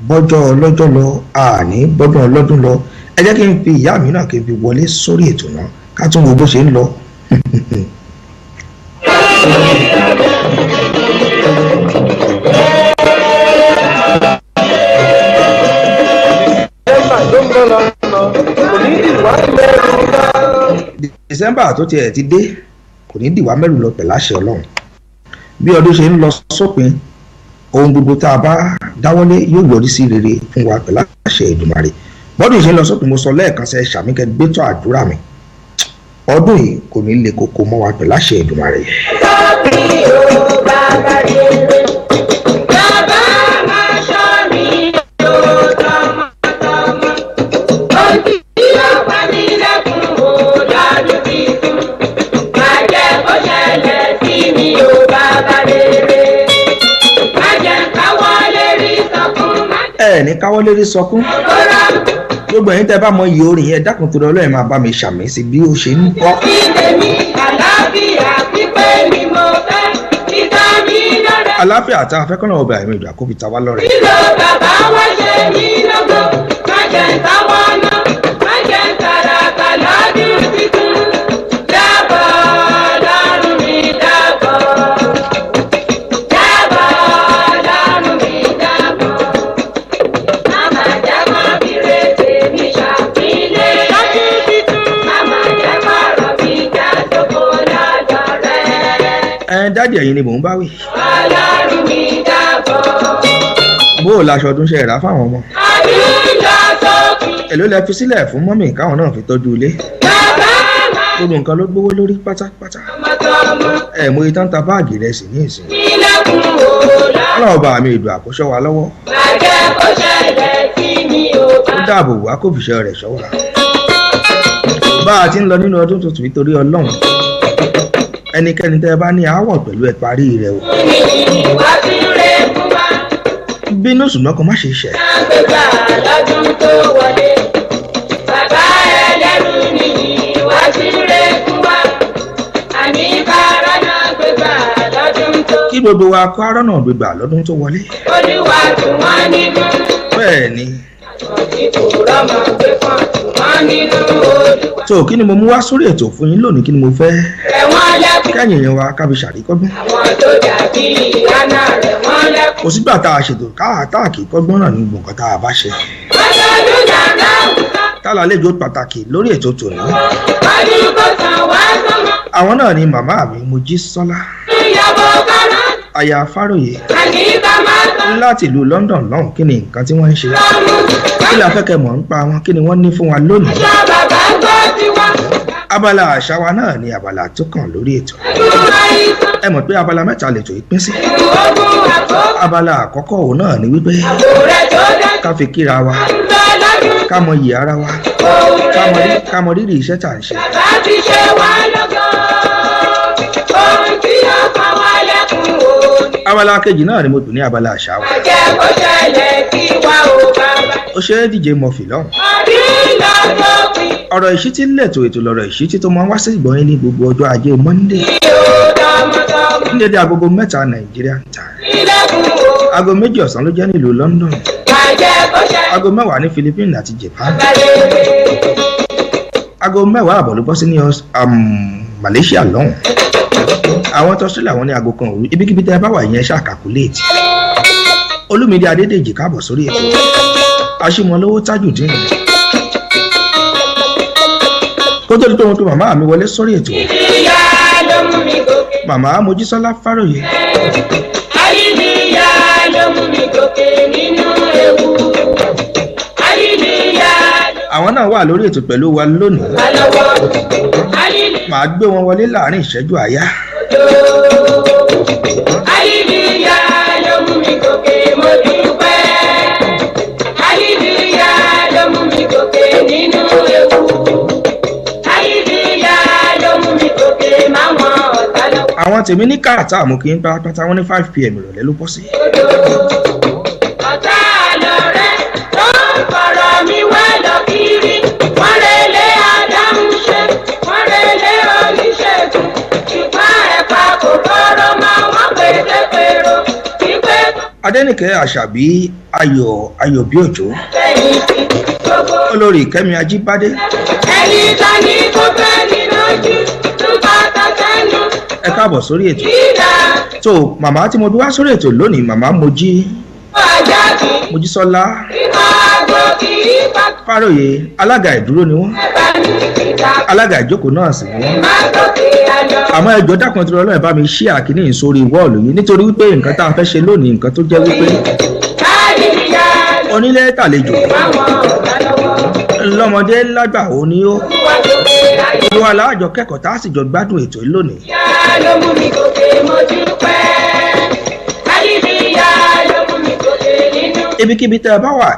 bọ́jọ́ ọlọ́jọ́ lọ, àní bọ́dún ọlọ́dún lọ. Ẹ jẹ́ kí n fi ìyá mi náà kí n fi wọlé sórí ètò náà, ká tún wo bó ṣe ń lọ. Ẹ̀fà ló ń bọ̀ lọ́nà. Kò ní ìwà lẹ́rù náà. December tó tiẹ̀ ti dé. kò ní dìwà mẹ́rù lọ pẹ̀lú àṣẹ Ọlọ́run. Bí ọdún ṣe ń lọ sópin, ohun gbogbo tá a bá dáwọ́lé yóò yọrí sí rere fún wa pẹ̀lú àṣẹ Èdùmàrè. Bọ́dún ṣe ń lọ sópin, mo sọ lẹ́ẹ̀kan sẹ́ ṣàmíkẹ́ gbẹ́tọ̀ àdúrà mi, ọdún yìí kò ní le koko mọ́ wa pẹ̀lú àṣẹ Èdùmàrè. Ẹ ní káwọ́ lérí sọkún. Gbogbo ẹ̀yin tẹ́ bá mọ iye orin yẹn, dákun torí Ọlọ́run máa bá mi ṣàmì sí bí ó ṣe ń kọ́. Àlàáfíà tá a fẹ́ kọ́nà ọbẹ̀ àmì ìgbà kó fi ta wá lọ́rẹ. Kíló bàbá wá ṣe mí lógo, má jẹ́ ń táwọn ná, má jẹ́ ń tàràkà lọ́dún tuntun. Dábọ̀ lọ́rùn mi dábọ̀, dábọ̀ lọ́rùn mi dábọ̀. Màmá jẹ́ kó fi retè mi ṣàpínlẹ̀. Lọ́dún tuntun, màmá jẹ́ kó rọ̀ mí já sóko lọ́dọ̀ rẹ̀. Ẹ dádì, ẹ̀yin ni mò ń bá wí. Ọlọ́run mi dábọ̀. Bó o laṣọ ọdún ṣe rà fáwọn ọmọ. Ọdún lọ sókun. Èló lẹ fi sílẹ̀ fún mọ́mì káwọn náà fi tọ́jú ilé. Bàbá máa Gbogbo nǹkan ló gbówó lórí pátápátá. tọmọtọmọ Ẹ mọ iye tán ta báàgì rẹ̀ sí ní ìsìn. nílẹ̀kùn òòlà. Ọlọ́run bá mi ìdùn àkóṣọ́ wa lọ́wọ́. Má jẹ́ kó ṣẹlẹ̀ sí mi ò bá. Ó dáàbò wá kó fìṣẹ́ rẹ̀ ṣọ́ wa. Bá a ti ń lọ nínú ọdún tuntun nítorí Ọlọ́run, ẹnikẹ́ni tẹ́ ẹ bá ní aáwọ̀ pẹ̀lú ẹ parí rẹ̀ o. Ní wá sí rẹ̀ fún wa. Bínú ṣùgbọ́n kò má ṣe ṣẹ̀. Àgbègbà lọ́dún tó wọlé. Bàbá ẹlẹ́rù nìyí wá sí rẹ̀ fún wa. Àní bàrà náà gbégbà lọ́dún tó. Kí gbogbo wa kó arọ́nà gbégbà lọ́dún tó wọlé. Olúwa tù wọ́n nínú. Bẹ́ẹ̀ ni. Àwọn tí kò rọ́mọ gbé fún tù wọ́n nínú Olúwa. Tó kí ni mo mú wá sórí ètò fún yín lónìí, kí ni mo fẹ́ Rẹ̀ wọ́n lẹ́kùn. kẹ́yìn èèyàn wa ká fi ṣàríkọ́gbọ́n. Àwọn tó dàbí ìyáná rẹ̀ wọ́n lẹ́kùn. Kò sígbà tá a ṣètò káàkiri kọ́gbọ́n náà ní gbogbo nǹkan tá a bá ṣe. Ọdọọdún làrá òkúta. Tá lálejò pàtàkì lórí ètò tòní. Ọdún kò sàn wá sọ́mọ. Àwọn náà ni màmá mi Mojísọ́lá, Ìyàbọ̀ kárá. aya Fáróyè Àní bá máa tán láti ìlú London lọ́hùn. Kí ni nǹkan tí wọ́n ń ṣe? lọ́mú. Kí la fẹ́ kẹ́ mọ̀ ń pa wọn? Kí ni wọ́n ní fún wa lónìí? Aṣọ bàbá gbọ́ tiwa. Abala àṣà wa náà ni abala tó kàn lórí ètò. Ẹ̀dùn àìsàn. Ẹ mọ̀ pé abala mẹ́ta lètò yìí pín sí. Ogun àkókò. Abala àkọ́kọ́ òun náà ni wípé Àbò rẹ̀ tó dájú. ká fi kíra wa, Ń bẹ lọ́dún. ká mọ iyì ara wa, Ohun rere. ká mọ rírì iṣẹ́ tá à ń ṣe. Bàbá ti ṣe wá lọ́gọ́. Ohun tí ó pa wá lẹ́kùn òní. Abala kejì náà ni mo pè ní abala àṣà wa. Má jẹ́ kó ṣẹlẹ̀ sí wa ò bàbá. Ó ṣe é díje Murphy lọ́hùn. Ọdún lọ sópin. Ọ̀rọ̀ ìṣítí lẹ̀tọ̀ ètò lọ̀rọ̀ ìṣítí tó máa ń wá sí ìgbọ̀nyín ní gbogbo ọjọ́ ajé Monday Kí o tọmọtọmọ. ní dédé agogo 3 Nàìjíríà time. Ilẹ̀kùn o. Aago 2 ọ̀sán ló jẹ́ nílùú London. Má jẹ́ kó ṣẹlẹ̀. Aago 10 ní Philippines àti Japan. Balẹ̀. Aago 10:30 ló bọ́ sí ní Malaysia lọ́hùn. Àwọn tó Australia wọn ní aago 1 òru. Ibikíbi tẹ́ ẹ bá wà yẹn ṣáà kàkúléètì. Olúmídé Adédèjì káàbọ̀ sórí ètò. Aṣímọlówó Tajudeen. Kó tó di pé mo pe màmá mi wọlé sórí ètò. Ìyá ló mú mi gòkè. Màmá Mojísọ́lá Fáróyè. Àyíníyá ló mú mi gòkè nínú ewu. Àyíníyá ló Àwọn náà wà lórí ètò pẹ̀lú wa lónìí. wà lọ́wọ́. Àyíníyá Màá gbé wọn wọlé láàrin ìṣẹ́jú àyá. Àyíníyá ló mú mi gòkè mo dúpẹ́. Àyíníyá ló mú mi gòkè nínú ewu. Àyíníyá ló mú mi gòkè máwọn ọ̀tá lọ́wọ́. Àwọn tèmi ní káàtà mú kí n pátápátá wọn ní 5 p.m. ìrọ̀lẹ́ ló bọ́ sí. Ọ̀tá lọ̀rẹ́ tó ń fọ̀rọ̀ mi wá lọ kiri. Wọ́n relé adáhunṣe, wọ́n relé oníṣègùn. Ṣùgbọ́n ẹ̀pà kò bọ́rọ̀ mọ́ wọ́n pétépèrò. Wípé Adẹ́nìkẹ́ Àṣàbí Ayọ̀ Ayọ̀bíòjó. fẹ̀yìntì gbogbo Olórí Kẹ́mi Ajíbádé. ẹni ta ni kò fẹ́ ní lójú tún bàtà sẹ́nu. Ẹ káàbọ̀ sórí ètò. Ìdá Tó màmá tí mo bí wá sórí ètò lónìí, màmá Mojí ajá kì í Mojísọ́lá kíkọ́ àgbo kì í pa Fáróyè, alága ìdúró ni wọ́n, ẹ̀bá ní ìta alága ìjókòó náà sì ni wọ́n. má gòkè àlọ́. Àmọ́ ẹjọ́ dákun tí Ọlọ́run bá mi ṣí àkíní sórí wọ́ọ̀lù yìí, nítorí wípé nǹkan tá a fẹ́ ṣe lónìí, nǹkan tó jẹ́ wípé Hallelujah. onílé tàlejò, Báwọn ọ̀gá lọ́wọ́. lọ́mọdé lágbà, ó ní ó Mú wa gòkè ayọ̀. olúwa láàjọ kẹ́kọ̀ọ́ tá a sì jọ gbádùn ètò yìí lónìí. Hallelujah ló mú mi gòkè, mo dúpẹ́. Hallelujah ló mú mi gòkè nínú. Ibikíbi tẹ́ ẹ bá wà,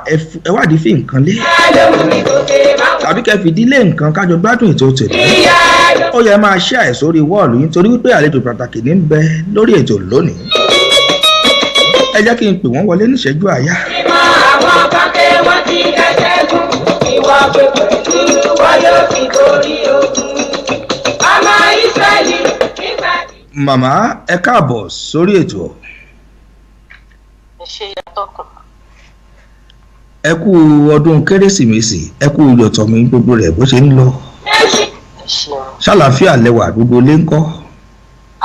ẹ wádìí fi nǹkan lé Ló mú mi gòkè báwọn. tàbí kẹ́ fìdí lé nǹkan kájọ gbádùn ètò tèmi. Hallelujah ló Ó yẹ máa ṣe àìsórí wọ́ọ̀lù yìí, torí wípé àlejò pàtàkì ní ń bẹ lórí ètò lónìí. Ẹ jẹ́ kí n pè wọ́n wọlé níṣẹ́jú àyà. mọ àwọn kan pé wọ́n ti dẹ́ṣẹ́gun. Ìwọ pé pẹ̀lú wọn yóò fi borí ogun. Ọmọ Ísírẹ́lì nígbà tí. Màmá, ẹ káàbọ̀ sórí ètò. Ẹ ṣe yàtọ̀kùn. Ẹ kú ọdún Kérésìmesì, ẹ kú yọ̀tọ̀ mi, gbogbo rẹ̀ bó ṣe ń lọ. Ẹ ṣeun. Ṣàlàáfíà lẹwà, gbogbo ilé ń kọ́?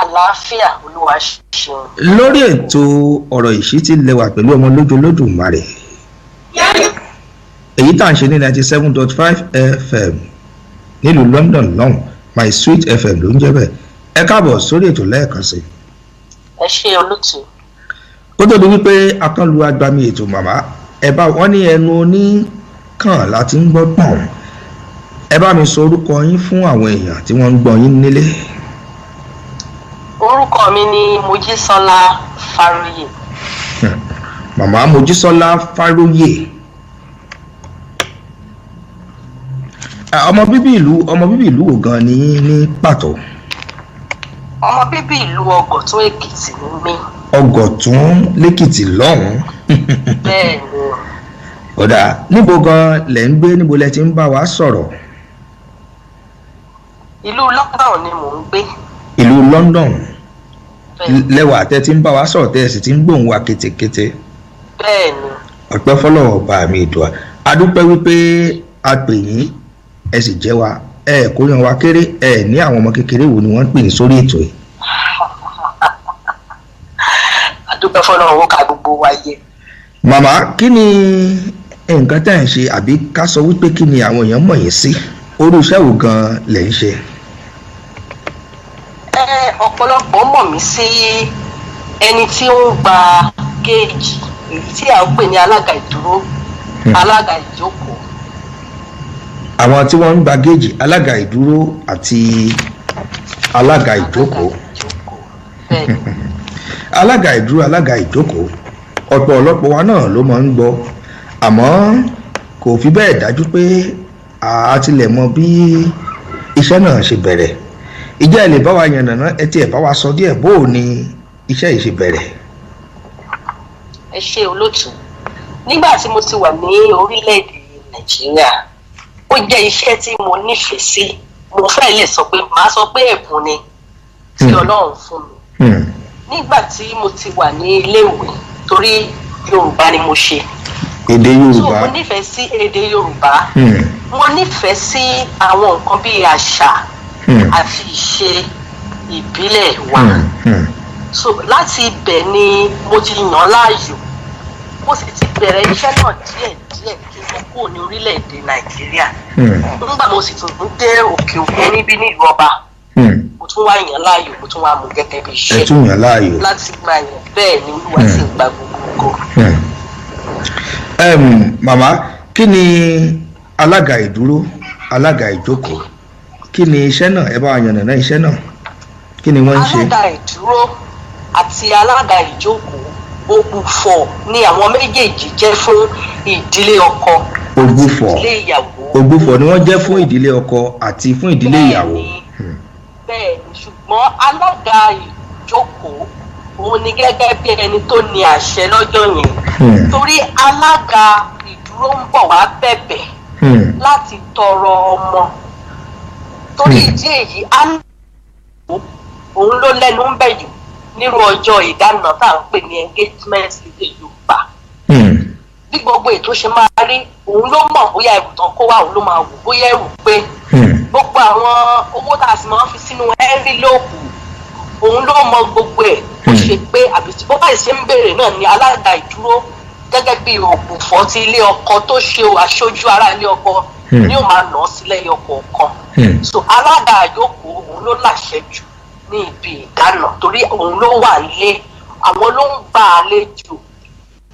Àlàáfíà, Olúwa ṣeun. Lórí ètò ọ̀rọ̀ ìṣítí lẹwà pẹ̀lú ọmọ lójú Olódùmarè, èyí tá à ń ṣe ní 97.5 FM nílùú London lọ́hùn, My Sweet FM ló ń jẹ́ bẹ́ẹ̀. Ẹ káàbọ̀ sórí ètò lẹ́ẹ̀kan sí i. Ẹ ṣe olótù. Kó tó di wípé akánlu agbami ètò, màmá, ẹ bá wọn ní ẹnu oníkàn láti ń gbọ́ pọ̀n. Ẹ bá mi sọ orúkọ yín fún àwọn èèyàn tí wọ́n ń gbọ́ yín nílé. Orúkọ mi ni Mojísọ́lá Fáróyè. Màmá Mojísọ́lá Fáróyè. Ah, ọmọ bíbí ìlú wo gan ni yín ní pàtó? Ọmọ bíbí ìlú Ọgọ̀tún Èkìtì ni mí. Ọgọ̀tún lẹ́kìtì lọ́hùn-ún. Bẹ́ẹ̀ ni. Ọ̀dà, níbo gan lẹ̀ ń gbé? Níbo lẹ ti ń bá wa sọ̀rọ̀? Ìlú London ni mò ń gbé. Ìlú London Bẹ́ẹ̀ ni. lẹ́wà tẹ́ ti ń bá wa sọ̀rọ̀, tẹ́ ẹ sì ti ń gbóhùn wa kétékété. Bẹ́ẹ̀ ni. Ọpẹ́ fọlọ́wọ́ ọba mi ìdùà, a dúpẹ́ wípé a pè yín, ẹ sì jẹ́ wa. Ẹ kó yan wa kéré, ẹ ní àwọn ọmọ kékeré wo ni wọ́n ń pè ní sórí ètò yìí. Adúpẹ́ fọlọ́run, owó ká gbogbo wa yẹ. Màmá, kí ni nǹkan tẹ́ ẹ̀ ń ṣe, àbí ká sọ wípé kí ni àwọn èèyàn mọ̀ yín sí? Orú iṣẹ́ wo gan lẹ̀ ń ṣe? Ẹ ọ̀pọ̀lọpọ̀ mọ̀ mí sí ẹni tí ó ń gba géèjì, èyí tí à ń pè ní alága ìdúró, alága ìjókòó. Àwọn tí wọ́n ń gba géèjì, alága ìdúró àti alága ìjókòó. Ìjókòó, bẹ́ẹ̀ ni. Alága ìdúró, alága ìjókòó, ọ̀pọ̀ ọ̀lọ́pọ̀ wa náà ló máa ń gbọ́, àmọ́ kò fi bẹ́ẹ̀ dájú pé a tilẹ̀ mọ bí iṣẹ́ náà ṣe bẹ̀rẹ̀. Ìjẹ́ ẹ lè bá wa yànnàná, ẹ tiẹ̀ bá wa sọ díẹ̀ bó o ní iṣẹ́ yìí ṣe bẹ̀rẹ̀? Ẹ ṣe olóòtú. Nígbà tí mo ti wà ní orílẹ̀-èdè Nàìjíríà, ó jẹ́ iṣẹ́ tí mo nífẹ̀ẹ́ sí. Mo fẹ́ lè sọ pé, màá sọ pé ẹ̀bùn ni tí Ọlọ́run fún mi. Nígbà tí mo ti wà ní iléèwé, torí Yorùbá ni mo ṣe, Èdè so Yorùbá. mo nífẹ̀ẹ́ sí èdè Yorùbá. Mo nífẹ̀ẹ́ sí àwọn nǹkan bíi àṣà àti ìṣe ìbílẹ̀ wa. So láti ibẹ̀ ni mo ti yàn án láàyò, mo sì ti bẹ̀rẹ̀ iṣẹ́ náà díẹ̀ díẹ̀ kí n tó kúrò ní orílẹ̀-èdè Nàìjíríà. Nígbà mo sì tún dé òkè òkun níbí nílùú ọba, mo tún wá yàn án láàyò, mo tún wá mú gẹ́gẹ́ bí Ẹ iṣẹ́ tún yàn láàyò. láti gba yàn. Bẹ́ẹ̀ ni, Olúwa sì ń gba gbogbo ògo. Màmá, kí ni alága ìdúró, alága ìjókòó? Kí ni iṣẹ́ náà? Ẹ bá wa yànnàná iṣẹ́ náà. Kí ni wọ́n ń ṣe? Alága ìdúró àti alága ìjókòó, ògbùfọ̀ ni àwọn méjèèjì jẹ́ fún ìdílé ọkọ àti Ògbùfọ̀. ìdílé ìyàwó. Ògbufọ̀ ni wọ́n jẹ́ fún ìdílé ọkọ àti fún ìdílé ìyàwó. Bẹ́ẹ̀ ni, ṣùgbọ́n alága ìjókòó, òun ni gẹ́gẹ́ bí ẹni tó ní àṣẹ lọ́jọ́ yẹn, torí alága ìdúró ń bọ̀ wá bẹ̀bẹ̀ láti tọrọ ọmọ. Torí ìdí èyí, alága òun ló lẹ́nu ń bẹ̀ jù nírú ọjọ́ ìdáná tá à ń pè ní engagement lédè Yorùbá. Bí gbogbo ètò ṣe máa rí, òun ló mọ̀. Bóyá ẹrù tán kó wá, òun ló máa wò bóyá ẹrù pé. Gbogbo àwọn owó tá a sì máa ń fi sínú ẹ́ńfílóòpù, òun ló mọ gbogbo ẹ̀ bó ṣe pé àbí bó bá ṣe ń béèrè náà ni alága ìdúró, gẹ́gẹ́ bí ògbùfọ́ ti ilé ọkọ tó ṣe aṣojú ará ilé ọkọ, ni ó máa nà án sílẹ̀ ọkọ̀ kan. So alága àjókòó, òun ló láṣẹ jù. ní ibi ìdáná, torí òun ló wà lé, àwọn ló ń gbà àlejò.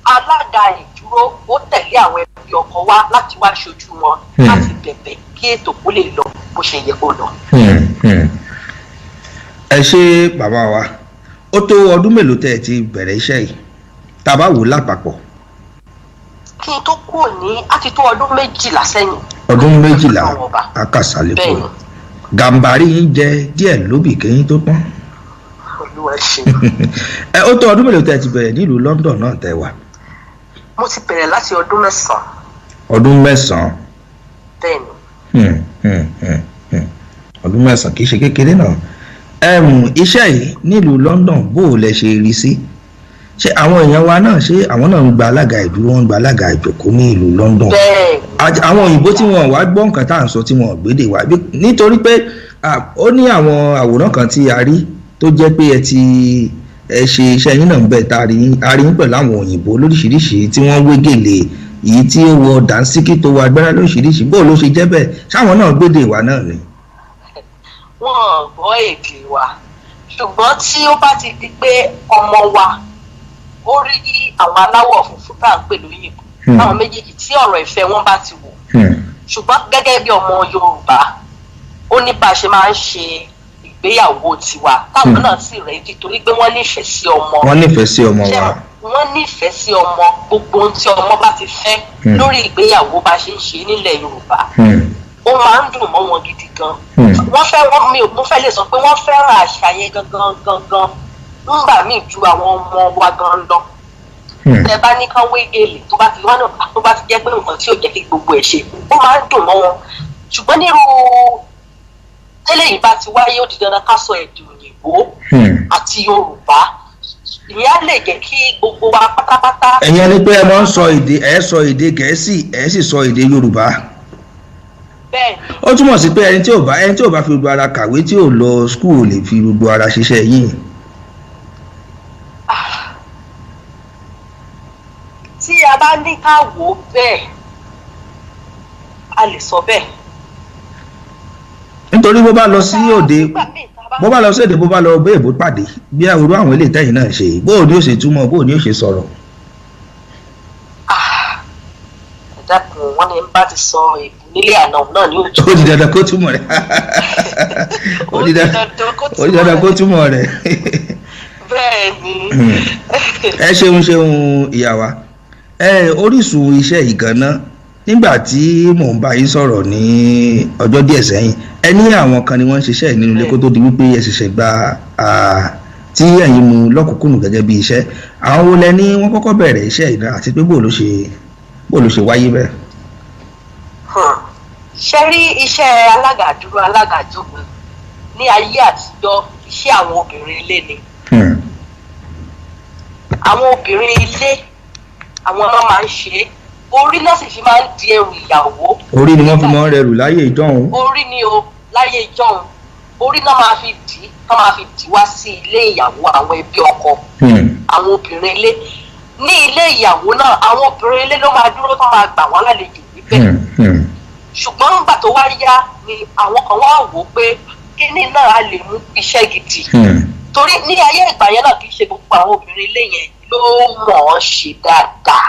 Alága ìdúró ó tẹ̀lé àwọn ẹbí ọkọ wá láti wá ṣojú wọn, láti bẹ̀bẹ̀ kí ètò kó lè lọ bó ṣe yẹ kó lọ. Ẹ ṣe bàbá wa. Ó tó ọdún mélòó tẹ́ ẹ ti bẹ̀rẹ̀ iṣẹ́ yìí, tá a bá wò ó lápapọ̀? Kí n tó kúrò ní, á ti tó ọdún 12 sẹ́yìn. Ọdún 12. Ọlọ́run ọba. Akásálẹ̀kọ̀. Bẹ́ẹ̀ni. Gàǹbàrí yín jẹ díẹ̀ lóbì kéyín tó pọ́n. Olúwa ṣe. Ẹ ó tó ọdún mélòó tẹ́ ẹ ti bẹ̀rẹ̀ nílùú London náà tẹ́ wà? Mo ti bẹ̀rẹ̀ láti ọdún 9. Ọdún 9. Bẹ́ẹ̀ni. Ọdún 9 kì í ṣe kékeré náà. Iṣẹ́ yìí nílùú London, bó o lẹ ṣe rí sí? Ṣé àwọn èèyàn wa náà, ṣé àwọn náà ń gba alága ìdúró, wọ́n ń gba alága ìjókòó ní ìlú London? Bẹ́ẹ̀. Àwọn òyìnbó tí wọn wá gbọ́ nǹkan tá à ń sọ, tí wọn ò gbédè wá, nítorí pé ó ní àwọn àwòrán kan tí a rí tó jẹ́ pé ẹ ti ẹ ṣe iṣẹ́ yín náà ń bẹ̀, tá a rí yín pẹ̀lú àwọn òyìnbó lóríṣiríṣi tí wọ́n wé gèlè, èyí tí ó wọ dànsíkí, tó wọ agbára lóríṣiríṣi. Bó ló ṣe jẹ́ bẹ́ẹ̀? Ṣáwọn náà gbédè wá náà ni? Wọn ò gbọ́ èdè wa, ṣùgbọ́n tí ó bá ti di pé ọmọ wa ó rí àwọn aláwọ̀ funfun tá à ń pè lóyìnbó, àwọn méjèèjì tí ọ̀rọ̀ ìfẹ́ wọn bá ti wò, ṣùgbọ́n gẹ́gẹ́ bí ọmọ Yorùbá, ó ní bá a ṣe máa ń ṣe ìgbéyàwó tiwa, táwọn náà sì ready, torí pé wọ́n nífẹ̀ẹ́ sí ọmọ. Wọ́n nífẹ̀ẹ́ sí ọmọ Ṣé wa. Wọ́n nífẹ̀ẹ́ sí ọmọ. Gbogbo ohun tí ọmọ bá ti fẹ́ lórí ìgbéyàwó, bá ṣe ń ṣe nílẹ̀ Yorùbá, ó máa ń dùn mọ́ wọn gidi gan. Wọ́n fẹ́ wọ́n mi ò mo fẹ́ lè sọ pé wọ́n fẹ́ràn àṣà yẹn gangan gangan nígbà míì ju àwọn ọmọ wa gan lọ. Tẹ bá ní kán wé gèlè, tó bá ti wá náà, tó bá ti jẹ́ pé nǹkan tí ò jẹ́ kí gbogbo ẹ̀ ṣe, ó máa ń dùn mọ́ wọn. Ṣùgbọ́n nírú tẹ́lẹ̀ yìí bá ti wáyé, ó di dandan ká sọ èdè òyìnbó àti Yorùbá. Ìyẹn á lè jẹ́ kí gbogbo wa pátápátá. Ẹ̀yin ẹni pé ẹ máa ń sọ èdè, ẹ sọ èdè Gẹ̀ẹ́sì, ẹ sì sọ èdè Yorùbá. Bẹ́ẹ̀ ni. Ó túmọ̀ sí pé ẹni tí ò bá fi gbogbo ara kàwé, tí ò lọ school, ò lè fi gbogbo ara ṣiṣẹ́ yìí. Tí a bá ní ká wò ó bẹ́ẹ̀, a lè sọ bẹ́ẹ̀. Nítorí bó bá lọ sí òde, Nígbà míì tá a bá bó bá lọ sí òde, bó bá lọ bó èbó pàdé bí àwòrán àwọn ilé ìtẹ́yìn náà ṣe, bó o ní ó ṣe túmọ̀, bó o ní ó ṣe sọ̀rọ̀? Ah, ẹ dákun, wọn ní bá ti sọ èbú nílé àná náà ní òjò. Ó di dandan kó túmọ̀ rẹ̀. Ó di dandan ó di dandan kó túmọ̀ rẹ̀. Bẹ́ẹ̀ ni. Ẹ ṣeun ṣeun, ìyá wa. Ẹ orísun iṣẹ́ ìgànná, nígbà tí mò ń bá yín sọ̀rọ̀ ní ọjọ́ díẹ̀ sẹ́yìn, ẹ ní àwọn kan ni wọ́n ń ṣiṣẹ́ nínú ilé kó tó di wípé ẹ ṣẹ̀ṣẹ̀ gba tí ẹ̀yin mú lọ́kùnkúndùn gẹ́gẹ́ bí iṣẹ́. Àwọn wo lẹ ní wọ́n kọ́kọ́ bẹ̀rẹ̀ iṣẹ́ yìí náà, àti pé bó ló ṣe wáyé bẹ́ẹ̀? Ṣe rí iṣẹ́ alága dúró, alága jókòó ní ayé àtijọ́, iṣẹ́ àwọn obìnrin ilé ni. Àwọn obìnrin ilé, àwọn náà máa ń ṣe é. Orí náà sì fi máa ń di ẹrù ìyàwó. Orí ni wọ́n fi máa ń rẹrù láyé ìjọ́un. Orí ni o. Láyé ìjọ́un, orí náà máa fi dì í, náà máa fi dì wá sí ilé ìyàwó, àwọn ẹbí ọkọ. Àwọn obìnrin ilé ní ilé ìyàwó náà, àwọn obìnrin ilé ló máa dúró tó máa gbà wọ́n lálejò níbẹ̀. Ṣùgbọ́n nígbà tó wá yá ni àwọn kan wá wò ó pé kíní náà á lè mú iṣẹ́ gidi, torí ní ayé ìgbà yẹn náà, kì í ṣe gbogbo àwọn obìnrin ilé yẹn ló mọ̀ ọ́n ṣe dáadáa.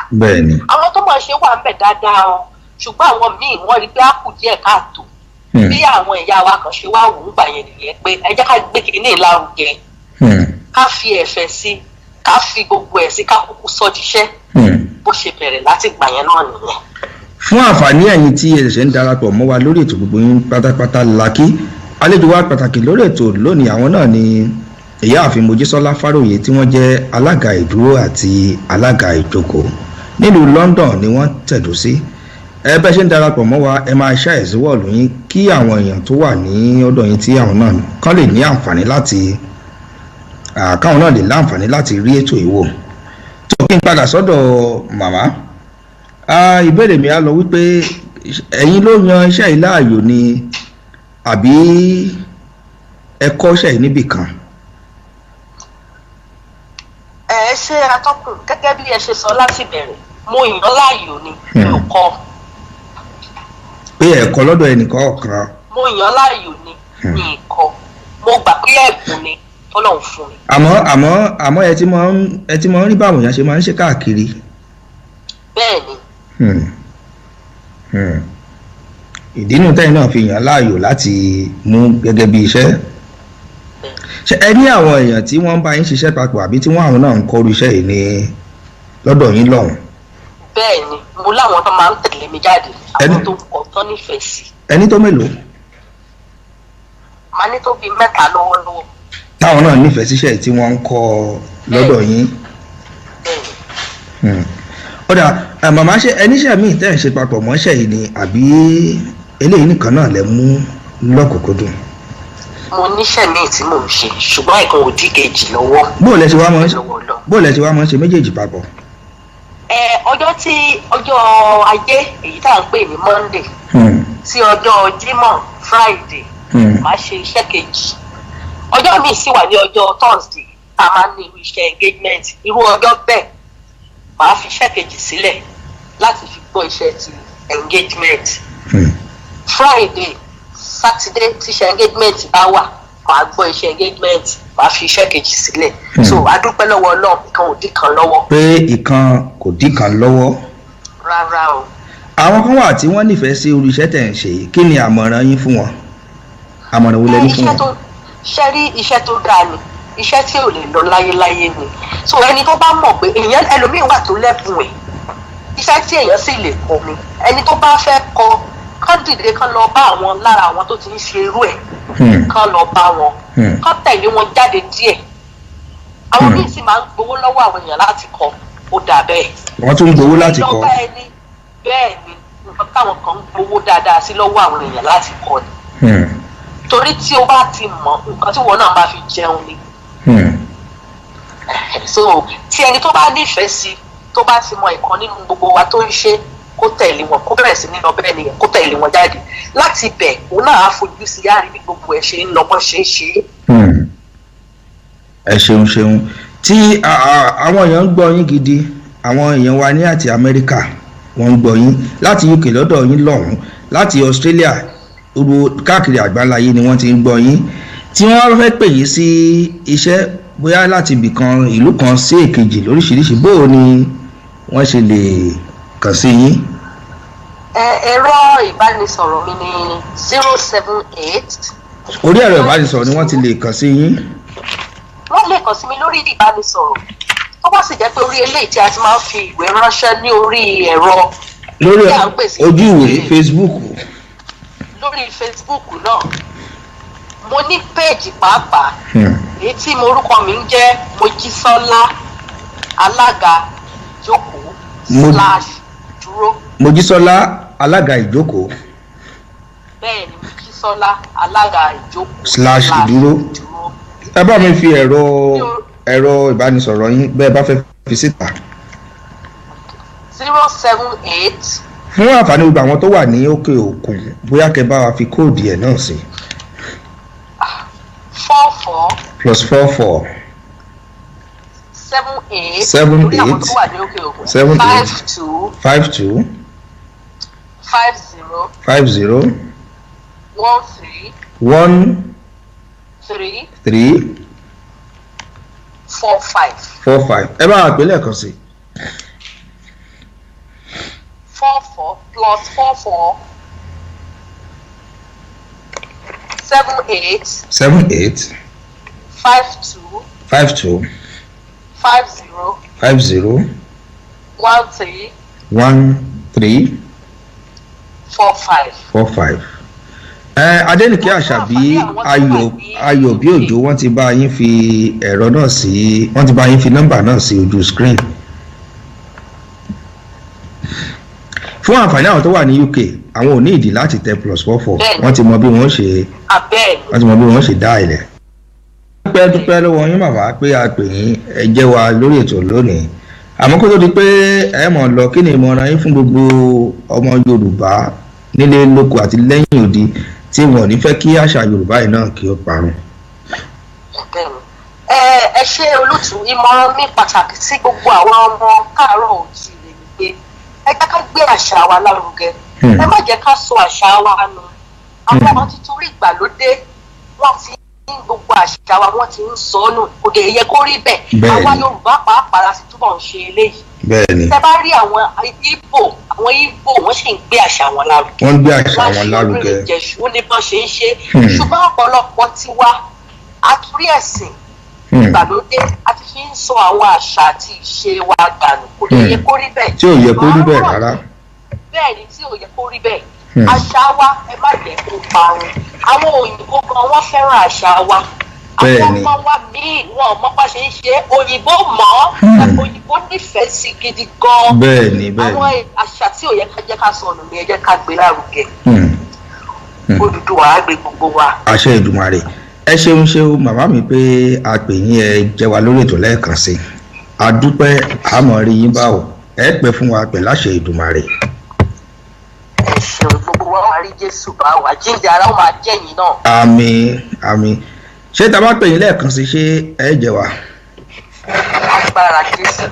Àwọn tó mọ̀ ọ́n ṣe wà ń bẹ̀ dáadáa o, ṣùgbọ́n àwọn míì, wọ́n rí pé á kù díẹ̀ káàtó. Bí àwọn ìyá wa kan ṣe wá wò ó gbà yẹn nìyẹn pé ẹ jẹ́ ká gbé kíní lárugẹ, ká fi ẹ̀fẹ̀ sí, ká fi gbogbo ẹ̀ sí, ká kúkú sọ diṣẹ́. Bó ṣe bẹ̀rẹ̀ láti gbà yẹn náà nìyẹn. Fún àǹfààní ẹ̀yin tí ẹ ṣẹ̀ṣẹ̀ ń darapọ̀ mọ́ wa lórí ètò, gbogbo yín pátápátá la kí. Àlejò wa pàtàkì lórí ètò lónìí, àwọn náà ni Ìyáàfin Mojísọ́lá Fáròyé, tí wọ́n jẹ́ alága ìdúró àti alága ìjókòó. Nílùú London ni wọ́n tẹ̀dó sí. Ẹ bẹ́ ṣe ń darapọ̀ mọ́ wa, ẹ máa ṣe àìsíwọ̀lù yín kí àwọn èèyàn tó wà ní ọ̀dọ̀ yín, tí àwọn náà kán lè ní àǹfààní láti káwọn náà lè láǹfààní láti rí ètò ìwò tó. Kí n padà sọ́dọ̀ màmá. Ìbéèrè mi á lọ wípé, ẹ̀yin ló yan iṣẹ́ yìí láàyò ni, àbí ẹ kọ́ iṣẹ́ yìí níbì kan? Ẹ ṣe, atọ́kùn. Gẹ́gẹ́ bí ẹ ṣe sọ láti bẹ̀rẹ̀, mo yàn láàyò ni, mi ò kọ́. Pé ẹ̀kọ́ lọ́dọ̀ ẹnìkan ọ̀kan? Mo yàn láàyò ni, mi ì kọ́. Mo gbà pé ẹ̀bùn ni tọ́lọ́run fún mi. Àmọ́ ẹ ti máa ń rí báwọn èèyàn ṣe máa ń ṣe káàkiri. Bẹ́ẹ̀ ni. Ìdí nù tẹ́yìn náà fi yàn láàyò láti mú gẹ́gẹ́ bí iṣẹ́. Ṣé ẹ ní àwọn èèyàn tí wọ́n ń bá yín ṣiṣẹ́ papọ̀, àbí tí wọ́n àwọn náà ń kọ́ru iṣẹ́ yìí ní lọ́dọ̀ yín lọ́hùn? Bẹ́ẹ̀ ni, mo láwọn tó máa ń tẹ̀lé mi jáde, àwọn tó ń kọ́ tó nífẹ̀ẹ́ sí. Ẹni tó mélòó? Màá ní tó bíi mẹ́ta lọ́wọ́lọ́wọ́. Táwọn náà nífẹ̀ẹ́ síṣẹ́ yìí tí wọ́n ń kọ́ lọ́dọ̀ yín? Bẹ́ẹ̀ ni. Ó dà ẹ, màmá, ṣe ẹníṣẹ́ míì tẹ́ ẹ̀ ń ṣe papọ̀ mọ́ṣẹ́ yìí ni, àbí eléyìí nìkan náà lẹ mú lọ́kùnkúndùn? Mo níṣẹ́ míì tí mò ń ṣe, ṣùgbọ́n ìkan ò dí kejì lọ́wọ́. Bóò lẹ ṣe wá máa ń ṣe Lọ́wọ́ lọ. Bóò lẹ ṣe wá máa ń ṣe méjèèjì papọ̀? Ẹ ọjọ́ tí ọjọ́ Ajé, èyí tá à ń pè ní Monday, sí ọjọ́ Jímọ̀, Friday, màá ṣe iṣẹ́ kejì. Ọjọ́ míì sì wà ní ọjọ́ Thursday tá a máa ń ní irú iṣẹ́ engagement. Irú ọjọ́ bẹ́ẹ̀, màá fi iṣẹ́ kejì sílẹ̀ láti fi gbọ́ iṣẹ́ ti engagement. Friday, Saturday tí iṣẹ́ engagement bá wà, màá gbọ́ iṣẹ́ engagement, màá fi iṣẹ́ kejì sílẹ̀. So a dúpẹ́ lọ́wọ́ Ọlọ́run, ìkan ò dí kan lọ́wọ́. Pé ìkan kò dí kan lọ́wọ́. Rárá o. Àwọn kan wà tí wọ́n nífẹ̀ẹ́ sí irú iṣẹ́ tẹ̀ ń ṣe yìí. Kí ni àmọ̀ràn yín fún wọn? Àmọ̀ràn wo lẹ ní fún Iṣẹ́ wọn? tó ṣe rí, iṣẹ́ tó dáa ni, iṣẹ́ tí ò lè lọ láyéláyé ni. So ẹni tó bá mọ̀ pé èèyàn, ẹlòmíín wà tó lẹ́bùn ẹ̀, iṣẹ́ tí èèyàn sì lè kọ́ ni. Ẹni tó bá fẹ́ kọ́, kán dìde, kán lọ bá àwọn lára àwọn tó ti ń ṣe irú ẹ̀, kán lọ bá wọn, kán tẹ̀lé wọn jáde díẹ̀. Àwọn míín sì máa ń gbowó lọ́wọ́ àwọn èèyàn láti kọ́. Ó dà bẹ́ẹ̀. Wọ́n tún ń gbowó láti Lọ kọ́? bá ẹni bẹ́ẹ̀ ni, nǹkan táwọn kan ń gbowó dáadáa sí lọ́wọ́ àwọn èèyàn láti kọ́ ni. Torí tí o bá ti mọ̀, nǹkan tí wọn náà máa fi jẹun ni. So tí ẹni tó bá nífẹ̀ẹ́ sí, tó bá ti mọ ìkan nínú gbogbo wa tó ń ṣe, kó tẹ̀lé wọn, kó bẹ̀rẹ̀ sí ní lọ bẹ́ẹ̀ nìyẹn, kó tẹ̀lé wọn jáde láti bẹ̀. Òun náà á fojú sí, á rí bí gbogbo ẹ̀ ṣe ń lọ, bọ́n ṣe é ṣe é. Ẹ ṣeun ṣeun. Tí àwọn èèyàn ń gbọ́ yín gidi, àwọn èèyàn wa ní àti Amẹ́ríkà, wọ́n ń gbọ́ yín láti UK lọ́dọ̀ yín lọ́hùn-ún, láti Australia, gbogbo káàkiri àgbáláyé ni wọ́n ti ń gbọ́ yín. Tí wọ́n fẹ́ pè yín sí iṣẹ́, bóyá láti ibìkan, ìlú kan sí èkejì, lóríṣiríṣi, bóò ni wọ́n ṣe lè kàn sí yín? Ẹ̀rọ ìbánisọ̀rọ̀ mi ni 078. Orí ẹ̀rọ ìbánisọ̀rọ̀ ni wọ́n ti lè kàn sí yín? Wọ́n lè kàn sí mi lórí ìbánisọ̀rọ̀. Tó bá sì jẹ́ pé orí eléyìí tí a ti máa ń fi ìwé ránṣẹ́ ní orí ẹ̀rọ lórí tí à ń pè sí ojú ìwé Facebook. Lórí Facebook náà, mo ní péèjì pàápàá, èyí tí mo orúkọ mi ń jẹ́ Mojísọ́lá Alága Ìjókòó slash dúró. Mojísọ́lá Alága Ìjókòó. Bẹ́ẹ̀ ni, Mojísọ́lá Alága Ìjókòó slash ìdúró. Dúró. Ẹ bá mi fi ẹ̀rọ ìbánisọ̀rọ̀ yín, bẹ́ẹ̀ bá fẹ́ fi síta. 078. Fún àǹfààní gbogbo àwọn tó wà ní òkè òkun, bóyá kẹ́ bá wa fi kóòdù ẹ̀ náà sí. 44. +44. 78. 78. Torí àwọn tó wà ní òkè òkun. 78. 52. 52. 50. 50. 13. 1 3. 3. 45. 45. Ẹ bá wa pè lẹ́ẹ̀kan sí. 44, +44 78. 78. 52. 52. 50. 50. 13. 13. 45. 45. Ẹ Adénìkẹ́ Àṣàbí Ayọ̀ Ayọ̀ bí òjò, wọ́n ti bá yín fi ẹ̀rọ náà sí, wọ́n ti bá yín fi nọ́mbà náà sí ojú screen. Fún àǹfààní àwọn tó wà ní UK, àwọn ò ní ìdí láti tẹ +44. Bẹ́ẹ̀ni. Wọ́n ti mọ bí wọ́n ṣe Abẹ́ẹ̀ ni. Wọ́n ti mọ bí wọ́n ṣe dá ilẹ̀. Dúpẹ́ dúpẹ́ lọ́wọ́ yín, màmá, pé a pè yín, ẹ jẹ́ wa lórí ètò lónìí. Àmọ́ kó tó di pé ẹ mọ̀ lọ, kí ni ìmọ̀ràn yín fún gbogbo ọmọ Yorùbá nílé lóko àti lẹ́yìn odi tí wọn ò ní fẹ́ kí àṣà Yorùbá yìí náà kí ó parun? Bẹ́ẹ̀ni. Ẹ ṣe, olótú. Ìmọ̀ràn mi pàtàkì sí gbogbo àwọn ọmọ káàárọ̀ oòjíire ni pé ẹ jẹ́ ká gbé àṣà wa lárugẹ. Ẹ má jẹ́ ká sọ àṣà wa nù. Àwọn ọmọ ti torí ìgbàlódé wọ́n ti ń gbogbo àṣà wa wọ́n ti ń sọ ọ́ nù. Kò dẹ̀ yẹ kó rí bẹ́ẹ̀. Bẹ́ẹ̀ni. Àwa Yorùbá pàápàá la sì túbọ̀ ń ṣe eléyìí. Bẹ́ẹ̀ni. Tẹ bá rí àwọn Ìgbò, àwọn Ìgbò wọ́n sì ń gbé àṣà wọn lárugẹ. Wọ́n ń gbé àṣà Wọ́n wọn ṣe lárugẹ. orí Ìjẹ̀ṣu, ó ní bọ́n ṣe ń ṣe. Ṣùgbọ́n ọ̀pọ̀lọpọ̀ tiwa àtúrí ẹ̀sìn ìgbàlódé a ti fi ń sọ àwọn àṣà àti ìṣe wa dànù. Kò lè yẹ kó rí bẹ́ẹ̀. Tí ò yẹ kó rí bẹ́ẹ̀ rárá. Bẹ́ẹ̀ ni, tí ò yẹ kó rí bẹ́ẹ̀. Àṣà wa, ẹ má jẹ́ kó parun. Àwọn òyìnbó gan wọ́n fẹ́ràn àṣà wa. Àwọn ọmọ wa míì wọn ò mọ bá ṣe ń ṣe é. Òyìnbó mọ̀ ọ́, òyìnbó nífẹ̀ẹ́ sí gidi gan. Bẹ́ẹ̀ni, bẹ́ẹ̀ni. Àwọn àṣà tí ò yẹ ká jẹ́ ká sọnù ni ẹ jẹ́ ká gbé lárugẹ. Odùduwà á gbé gbogbo wa. Àṣẹ Èdùmàrè. Ẹ ṣeun ṣeun màmá mi pé a pè yín, ẹ jẹ́ wa lórí ètò lẹ́ẹ̀kan sí i. A dúpẹ́, àmọ́ rí yín báwo. Ẹ pẹ́ fún wa pẹ̀lú àṣẹ Èdùmàrè. Ẹ ṣeun, gbogbo wa wá rí Jésù bá wa, jíǹde ara ó máa jẹ́yìn náà. Àmín, àmín. Ṣé tá a bá pè yín lẹ́ẹ̀kan sí, ṣé ẹ jẹ́ wa? Agbára Jésù,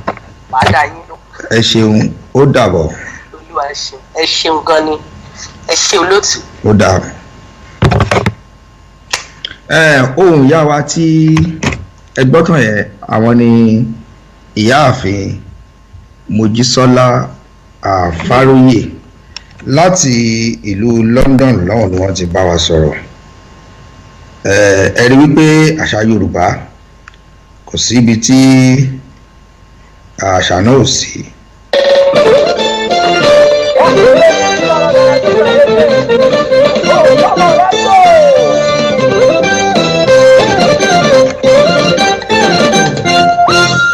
màá dá yín lò. Ẹ ṣeun, ó dàbọ̀. Olúwa ṣeun, ẹ ṣeun gan ni, ẹ ṣe olóòtú. Ó dàbọ̀. Ohun ìyá wa tí ẹ gbọ́ tán yẹn, àwọn ni ìyáàfin Mojísọ́lá Àfáróyè láti ìlú London lọ́hùn ni wọ́n ti bá wa sọ̀rọ̀. Ẹ rí wípé àṣà Yorùbá kò sí ibi tí àṣà náà ò sí.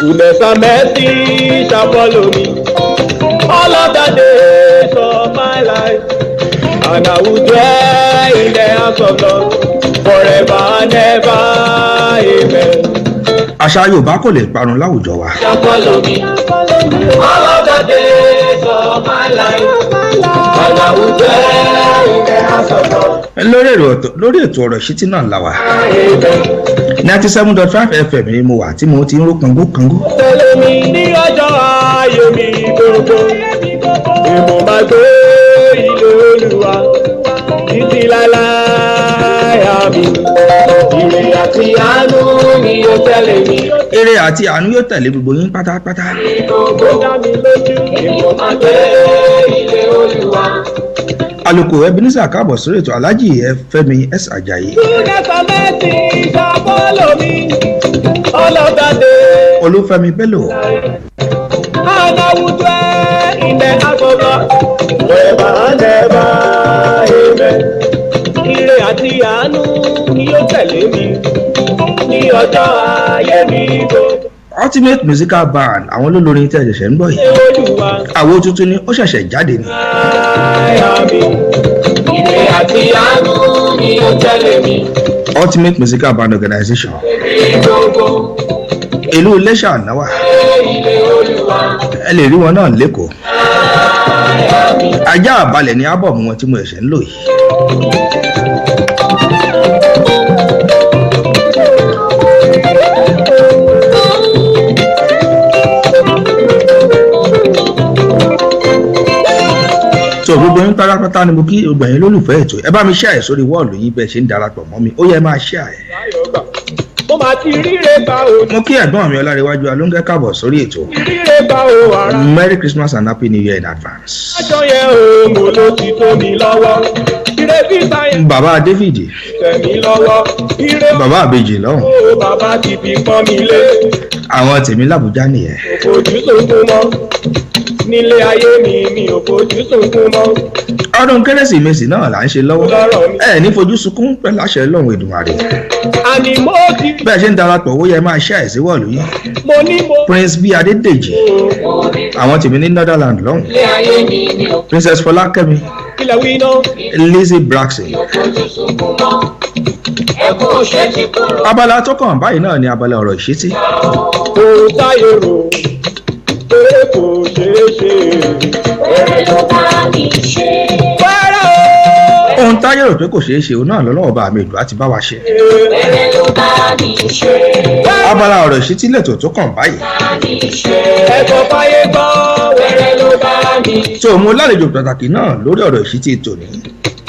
Goodness and mercy shall follow me all of the days of my life, and I will dwell in the house of Lord forever and ever. Amen. Àṣà Yorùbá kò lè parun láwùjọ wa. Shall follow me all of the days of my life, and I will dwell in the house of Lord. Lórí ètò ọ̀rọ̀ ìṣítí náà la wà. Amen. 97.5 FM ni mo wà tí mo ti ń ró kangó kangó. Tẹ̀lé mi ní ọjọ́ ayé mi gbogbo, èmo máa gbé ilé Olúwa títí láéláé àmín. Ire àti àánú ni yóò tẹ̀lé mi. Eré àti àánú yóò tẹ̀lé gbogbo yín pátápátá. Gbogbo dá mi lójú, èmo máa gbé ilé Olúwa. Alùkò Ebenezer káàbọ̀ sórí ètò, Alhaji Fẹ́mi S Ajayi. Goodness and mercy shall follow me all of the days. Olúfẹ́mi Bello. And I will dwell in the house of God forever and ever. Amen. Ire àti àánú ni yóò tẹ̀lé mi ní ọjọ́ ayé mi gbogbo. Ultimate Musical Band, àwọn olólórin tí ẹ ṣẹ̀ṣẹ̀ ń gbọ́ yìí. Olúwa. Àwo tuntun ni ó ṣẹ̀ṣẹ̀ jáde ni. Àmín. Ire àti àánú ni yóò tẹ̀lé mi Ultimate Musical Band Organization. ní gbogbo. Ìlú Iléṣà náà wà. Ilé Olúwa. Ẹ lè rí wọn náà lẹ́kọ̀ọ́. Ajá àbálẹ̀ ni ábọ̀mù wọn tí mo ṣẹ̀ṣẹ̀ ń lò yìí. So gbogbo yín pátápátá ni mo kí gbogbo ẹ̀yin lólùfẹ́ ètò. Ẹ bá mi share sórí wọ́ọ̀lù yín bẹ́ẹ̀ ṣe ń darapọ̀ mọ́ mi, ó yẹ máa share ẹ̀. Mo máa ti ríre bá o. Mo kí ẹ̀gbọ́n mi Ọlárẹ̀wájú Alóńgẹ́ káàbọ̀ sórí ètò. Ríre bá o ara. Merry Christmas and Happy New Year in advance. Aṣọ yẹn o, mo ló ti tó mi lọ́wọ́. Ire fífa yẹn Bàbá David. tẹ̀ mí lọ́wọ́. Ire Bàbá àbèjì lọ́hùn. o bàbá ti fi pọ́n mi lé. Àwọn tèmi l'Àbújá nìyẹn. Kò fojú sunkún mọ́. Nílé ayé mi, mi ò fojú sunkún mọ́. Ọdún Kérésìmesì náà là ń ṣe lọ́wọ́. Lọ́rọ̀ mi. Ẹ ní fojú sunkún pẹ̀lú àṣẹ Ọlọ́run Èdùmàrè. Àní mo ti Bẹ́ẹ̀ ṣe ń darapọ̀, owó yẹ máa share sí wọ́ọ̀lù yín. mo ní mo. Prince B Adédèjì, àwọn tèmi ní Netherland lọ́hùn. Ilé ayé mi mi ò Princess Fọlákẹ́mi, Ilẹ̀ wí náà. Lizzie Braxton. fojú sunkún mọ́. Ẹkún òṣè ti kúrò. Abala tó kàn báyìí náà ni abala ọ̀rọ̀ ìṣítí. Ohun táyé rò pé kò ṣeé ṣe. Èrè ló bá mi ṣe. Wẹ́rẹ́ o. Ohun táyé rò pé kò ṣeé ṣe, òun náà lọ́lọ́wọ́ bá mi ìlú àti bá wa ṣe. Èrè ló bá mi ṣe. Abala ọ̀rọ̀ ìṣítí lètò tó kàn báyìí. Bá mi ṣe. Ẹ̀kọ́ fáyé gbọ́. Wẹ́rẹ́ ló bá mi Tó mú lálejò pàtàkì náà lórí ọ̀rọ̀ ìṣítí tòní.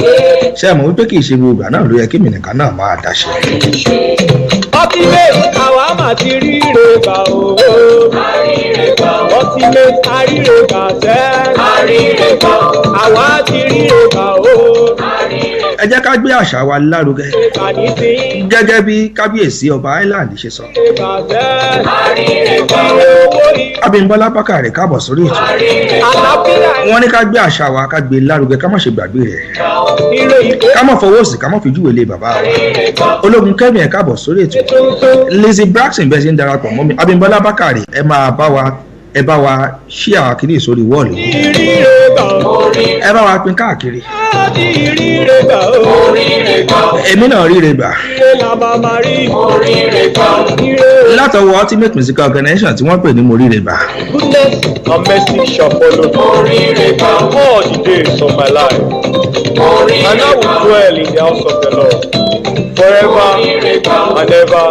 Ṣé ẹ mọ̀ wípé kì í ṣe gbogbo ìgbà náà ló yẹ kí èmi nìkan náà máa dáṣe. Ultimate àwa mà ti ríre gbà o. Ultimate àríre gbà sẹ́. Àwa ti ríre gbà o. Ẹ jẹ́ ká gbé àṣà wa lárugẹ Ìpàdé sí gẹ́gẹ́ bí kábíyèsí ọba Island ṣe sọ. ríre gbà sẹ́. Ire owó ire. Abímbọ́lá Bákàrè, káàbọ̀ sórí ètò. Àlàáfíà. Wọ́n ní ká gbé àṣà wa, ká gbé lárugẹ, ká má ṣe gbàgbé rẹ̀, Ire ìgbé ká má fọwọ́ sí, ká má fi júwèé lé bàbá wa. Ológun Kẹ́mi, ẹ̀ káàbọ̀ sórí ètò. Tuntun. Lizzie Braxton, bẹ́ẹ̀ ṣe ń darapọ̀ mọ́ mi. Abímbọ́lá Bákàrè, ẹ máa bá wa, ẹ bá wa ṣí àwọn kìíní sórí wọ́ọ̀lù, Ríre gbà o. ẹ bá wa pín káàkiri. Ti ríre gbà o. Èmi náà ríre gbà Ire la máa ma rí. Ire. látọwọ́ Ultimate Musical Organization tí wọ́n pè ní Mo Ríre Gbà. Goodness and mercy shall follow me all the days of my life, and I will dwell in the house of the Lord forever and ever.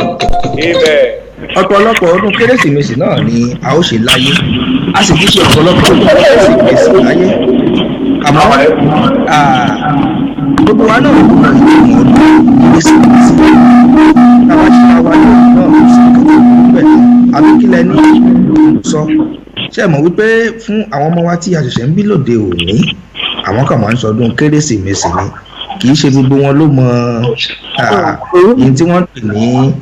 Amen. Ọ̀pọ̀lọpọ̀ ọdún kérésìmesì náà ni a ó ṣe láyé, a sì ti ṣe ọ̀pọ̀lọpọ̀ ọdún kérésìmesì láyé, àmọ́ gbogbo wa náà kò mọ ìtumọ̀ ọdún kérésìmesì. Táwa ṣe àwa náà kò sí nǹkan tó burú bẹ́ẹ̀, àbí kí lẹ ní sọ? Ṣé ẹ mọ̀ wípé fún àwọn ọmọ wa tí a ṣẹ̀ṣẹ̀ ń bí lóde òní, àwọn kan máa ń sọdún kérésìmesì ni, kì í ṣe gbogbo wọn ló mọ ìyẹn tí wọ́n pè ní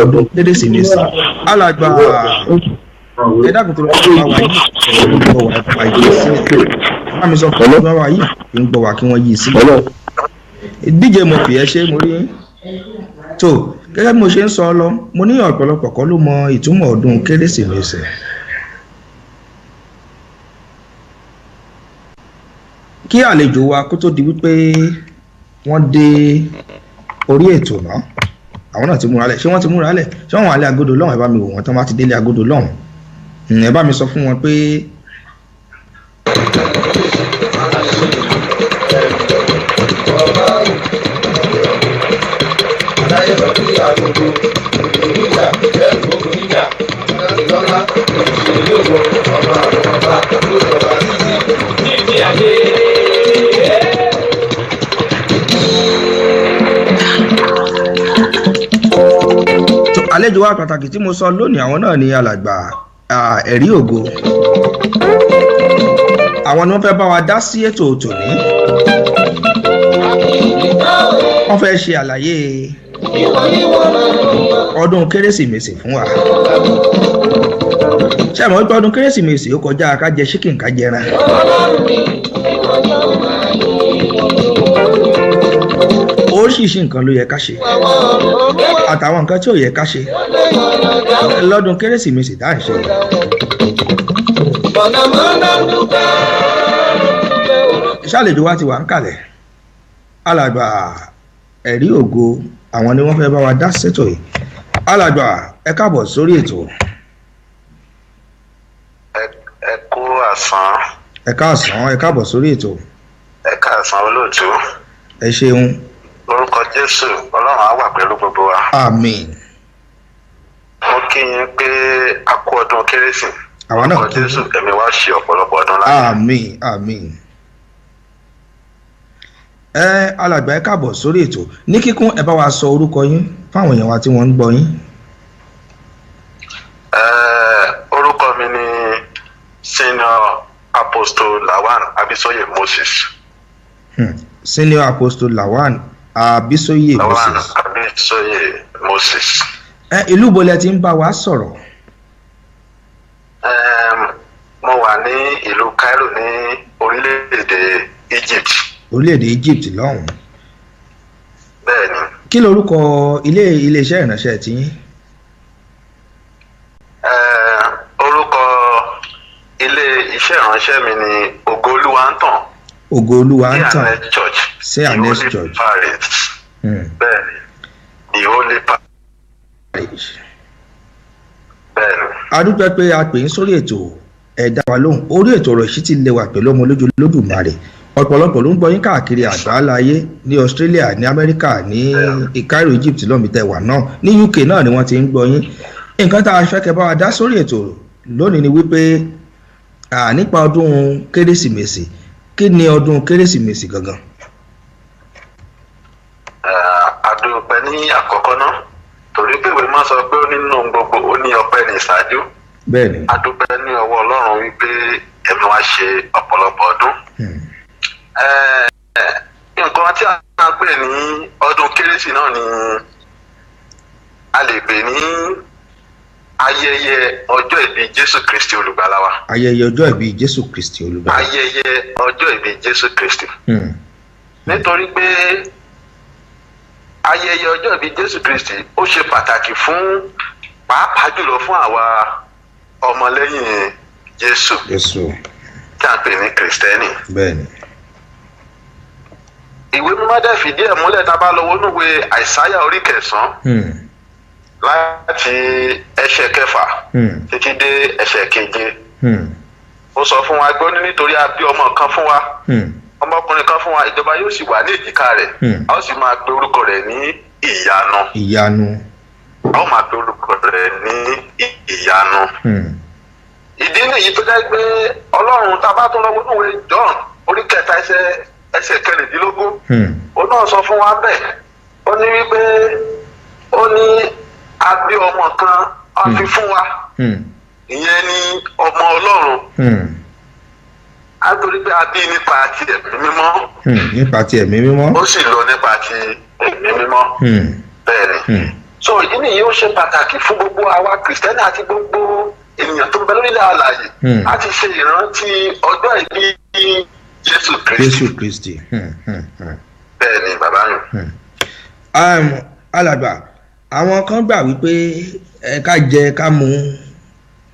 ọdún kérésìmesì. Alàgbà, ẹ dákun, tó lọ bá wa yìí ń gbọ́ wa, bá yìí sílẹ̀, bá mi sọ fún bá wa yìí ń gbọ́ wa kí wọ́n yí sílẹ̀. Díje mo pè é, ṣé mo rí tó gẹ́gẹ́ bí mo ṣe ń sọ lọ, mo ní ọ̀pọ̀lọpọ̀ kọ́ ló mọ ìtumọ̀ ọdún kérésìmesì. Kí àlejò wa kó tó di wípé wọ́n dé orí ètò náà, àwọn náà ti múra lẹ̀. Ṣé wọ́n ti múra lẹ̀? Ṣé wọ́n wà lé agodo lọ́hùn? Ẹ bá mi wò wọ́n tán bá ti délé agodo lọ́hùn. Ẹ bá mi sọ fún wọn pé Títí ayé. Tó àlejò wa pàtàkì tí mo sọ lónìí, àwọn náà ni alàgbà Ẹ̀rí Ògo. Àwọn ni wọ́n fẹ́ bá wa dá sí ètò tòní. Wọ́n fẹ́ ṣe àlàyé ọdún kérésìmesì fún wa. Ṣé àmọ́ wípé ọdún kérésìmesì ó kọjá ká jẹ chicken, ká jẹran? Oríṣiríṣi nǹkan ló yẹ ká ṣe àtàwọn nǹkan tí ò yẹ ká ṣe lọ́dún kérésìmesì tá à ń ṣe. Ìṣàlejò wa ti wà ń kalẹ̀. Alàgbà Ẹ̀rí Ògo, àwọn ni wọ́n fẹ́ bá wa dá sétò yìí. Alàgbà, ẹ káàbọ̀ sórí ètò. Ẹ kú àsán. Ẹ káàsán, ẹ káàbọ̀ sórí ètò. Ẹ káàsán, olóòtú. Ẹ ṣeun. Lórúkọ Jésù, Ọlọ́run á wà pẹ̀lú gbogbo wa. Àmín. Mo kí yín pé a kú ọdún kérésì. Àwa náà Lórúkọ kí yín. Jésù, ẹ̀mí wa ṣe ọ̀pọ̀lọpọ̀ ọdún láyé. Àmín, àmín. Ẹ alàgbà, ẹ káàbọ̀ sórí ètò. Ní kíkún, ẹ bá wa sọ orúkọ yín fáwọn èèyàn wa tí wọ́n ń gbọ́ yín. Orúkọ mi ni Senior Apostle Lawan Abisoye Moses. Senior Apostle Lawan Abisoye Lawan Moses. Abisoye Moses. Ẹ ìlú bo lẹ ti ń bá wa sọ̀rọ̀? Mo wà ní ìlú Cairo ní orílẹ̀-èdè Egypt. Orílẹ̀-èdè Egypt lọ́hùn-ún. Bẹ́ẹ̀ni. Kí lorúkọ iléeṣẹ́ ìránṣẹ́ tiyín? Orúkọ ilé iṣẹ́ ìránṣẹ́ mi ni Ògo Olúwa ń tàn. Ògo Olúwa ń tàn. C&S Church. C&S The Holy Church. Parish. Bẹ́ẹ̀ni, The Holy Parish. Bẹ́ẹ̀ni. A dúpẹ́ pé a pè ń sórí ètò, ẹ dá wa lóhùn. Orí ètò ọ̀rọ̀ ìṣítí lè wà pẹ̀lú ọmọ olójú Olódùmarè. Ọ̀pọ̀lọpọ̀ ló ń gbọ́ yín káàkiri àgbáláyé, ní Australia, ní Amẹ́ríkà, ní Cairo, Egypt lọ́mí tẹ́ wà náà, ní UK náà ni wọ́n ti ń gbọ́ yín. Nǹkan tá a fẹ́ kẹ́ bá wa dá sórí ètò lónìí ni wípé nípa ọdún kérésìmesì. Kí ni ọdún kérésìmesì gangan? Adúpẹ́ ní àkọ́kọ́ náà, torí pé ìwé máa sọ pé ó nínú gbogbo ó ní ọpẹ́ ní ìṣáájú. Bẹ́ẹ̀ni. Adúpẹ́ ní ọwọ́ Ọlọ́run wípé ẹ̀mí wa ṣe ọ̀pọ̀lọpọ̀ ọdún. Nǹkan tí a ń pè ní ọdún kérésì náà ni a lè pè ní ayẹyẹ ọjọ́ ìbí Jésù Kristi olùgbàlà wa. Ayẹyẹ ọjọ́ ìbí Jésù Kristi olùgbàlà. Ayẹyẹ ọjọ́ ìbí Jésù Kristi. Nítorí pé ayẹyẹ ọjọ́ ìbí Jésù Kristi ó ṣe pàtàkì fún, pàápàá jùlọ fún àwa ọmọlẹ́yìn Jésù Jésù tí a ń pè ní Kìrìsìtẹ́nì. Bẹ́ẹ̀ni. Ìwé mímọ́ dẹ̀ fìdí ẹ̀ múlẹ̀ tá a bá lọ wọnú ìwé Àìsáyà orí 9 láti ẹsẹ̀ 6 títí dé ẹsẹ̀ 7. Ó sọ fún wa gbọ́ ní nítorí a bí ọmọ kan fún wa, ọmọkùnrin kan fún wa, ìjọba yóò sì wà ní èjìká rẹ̀, a ó sì máa pe orúkọ rẹ̀ ní ìyanu. Ìyanu. A ó máa pe orúkọ rẹ̀ ní ìyanu. Ìdí nìyí tó jẹ́ pé Ọlọ́run, tá a bá tún lọ wọnú ìwé John orí 3 ẹsẹ̀ 16, ó náà sọ fún wa bẹ́ẹ̀, ó ní wípé ó ní a bí ọmọ kan a fi fún wa, ìyẹn ni ọmọ Ọlọ́run, a torí pé a bí nípa ti ẹ̀mí mímọ́. Nípa ti ẹ̀mí mímọ́. Ó sì lọ nípa ti ẹ̀mí mímọ́. Bẹ́ẹ̀ ni. So ìdí nìyí ó ṣe pàtàkì fún gbogbo àwa Kìrìsìtẹ́nì àti gbogbo ènìyàn tó ń bẹ lórílẹ̀ alààyè láti ṣe ìrántí ọjọ́ ìbí Jésù Kristi. Jésù Kristi. Bẹ́ẹ̀ ni bàbá mi. Alàgbà, àwọn kan gbà wípé ẹ ká jẹ ká mu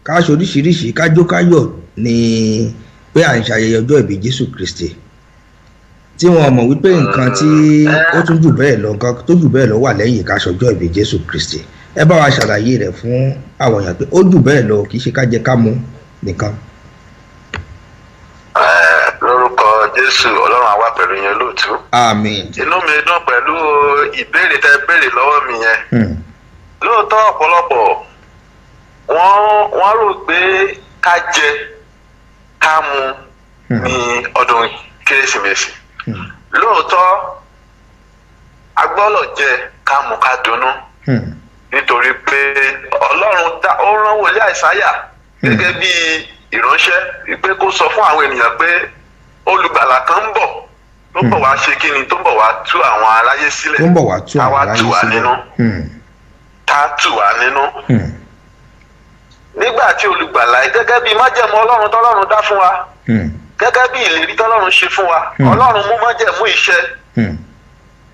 ká ṣoríṣiríṣi ká jó ká yọ̀ ni pé à ń ṣayẹyẹ ọjọ́ ìbí Jésù Kristi, tí wọn mọ̀ wípé nǹkan tí ó tún jù bẹ́ẹ̀ lọ, nǹkan tó jù bẹ́ẹ̀ lọ wà lẹ́yìn ká ṣọjọ́ ìbí Jésù Kristi. Ẹ bá wa ṣàlàyé rẹ̀ fún àwọn èèyàn pé ó jù bẹ́ẹ̀ lọ, kì í ṣe ká jẹ ká mu nìkan. Lórúkọ Jésù, Ọlọ́run á wà pẹ̀lú yẹn lóòtú. Àmín. Inú mi dùn pẹ̀lú ìbéèrè tẹ́ béèrè lọ́wọ́ mi yẹn. Lóòótọ́ ọ̀pọ̀lọpọ̀ wọ́n rò pé ká jẹ ká mu ní ọdún Kérésìmesì. Lóòótọ́ a gbọ́dọ̀ jẹ ká mu ká dunnú, nítorí pé Ọlọ́run ó rán wòlíì Àìsáyà gẹ́gẹ́ bí ìránṣẹ́ wípé kó sọ fún àwọn ènìyàn pé olùgbàlà kan ń bọ̀, tó ń bọ̀ wá ṣe kíni, tó ń bọ̀ wá tú àwọn aráyé sílẹ̀, tó ń bọ̀ wá tú àwọn aráyé sílẹ̀, tá tù wá nínú. Nígbà tí olùgbàlà gẹ́gẹ́ bí májẹ̀mú Ọlọ́run tọ́lọ́run dá fún wa, gẹ́gẹ́ bí ìlérí tọ́lọ́run ṣe fún wa, Ọlọ́run mú májẹ̀mú iṣẹ́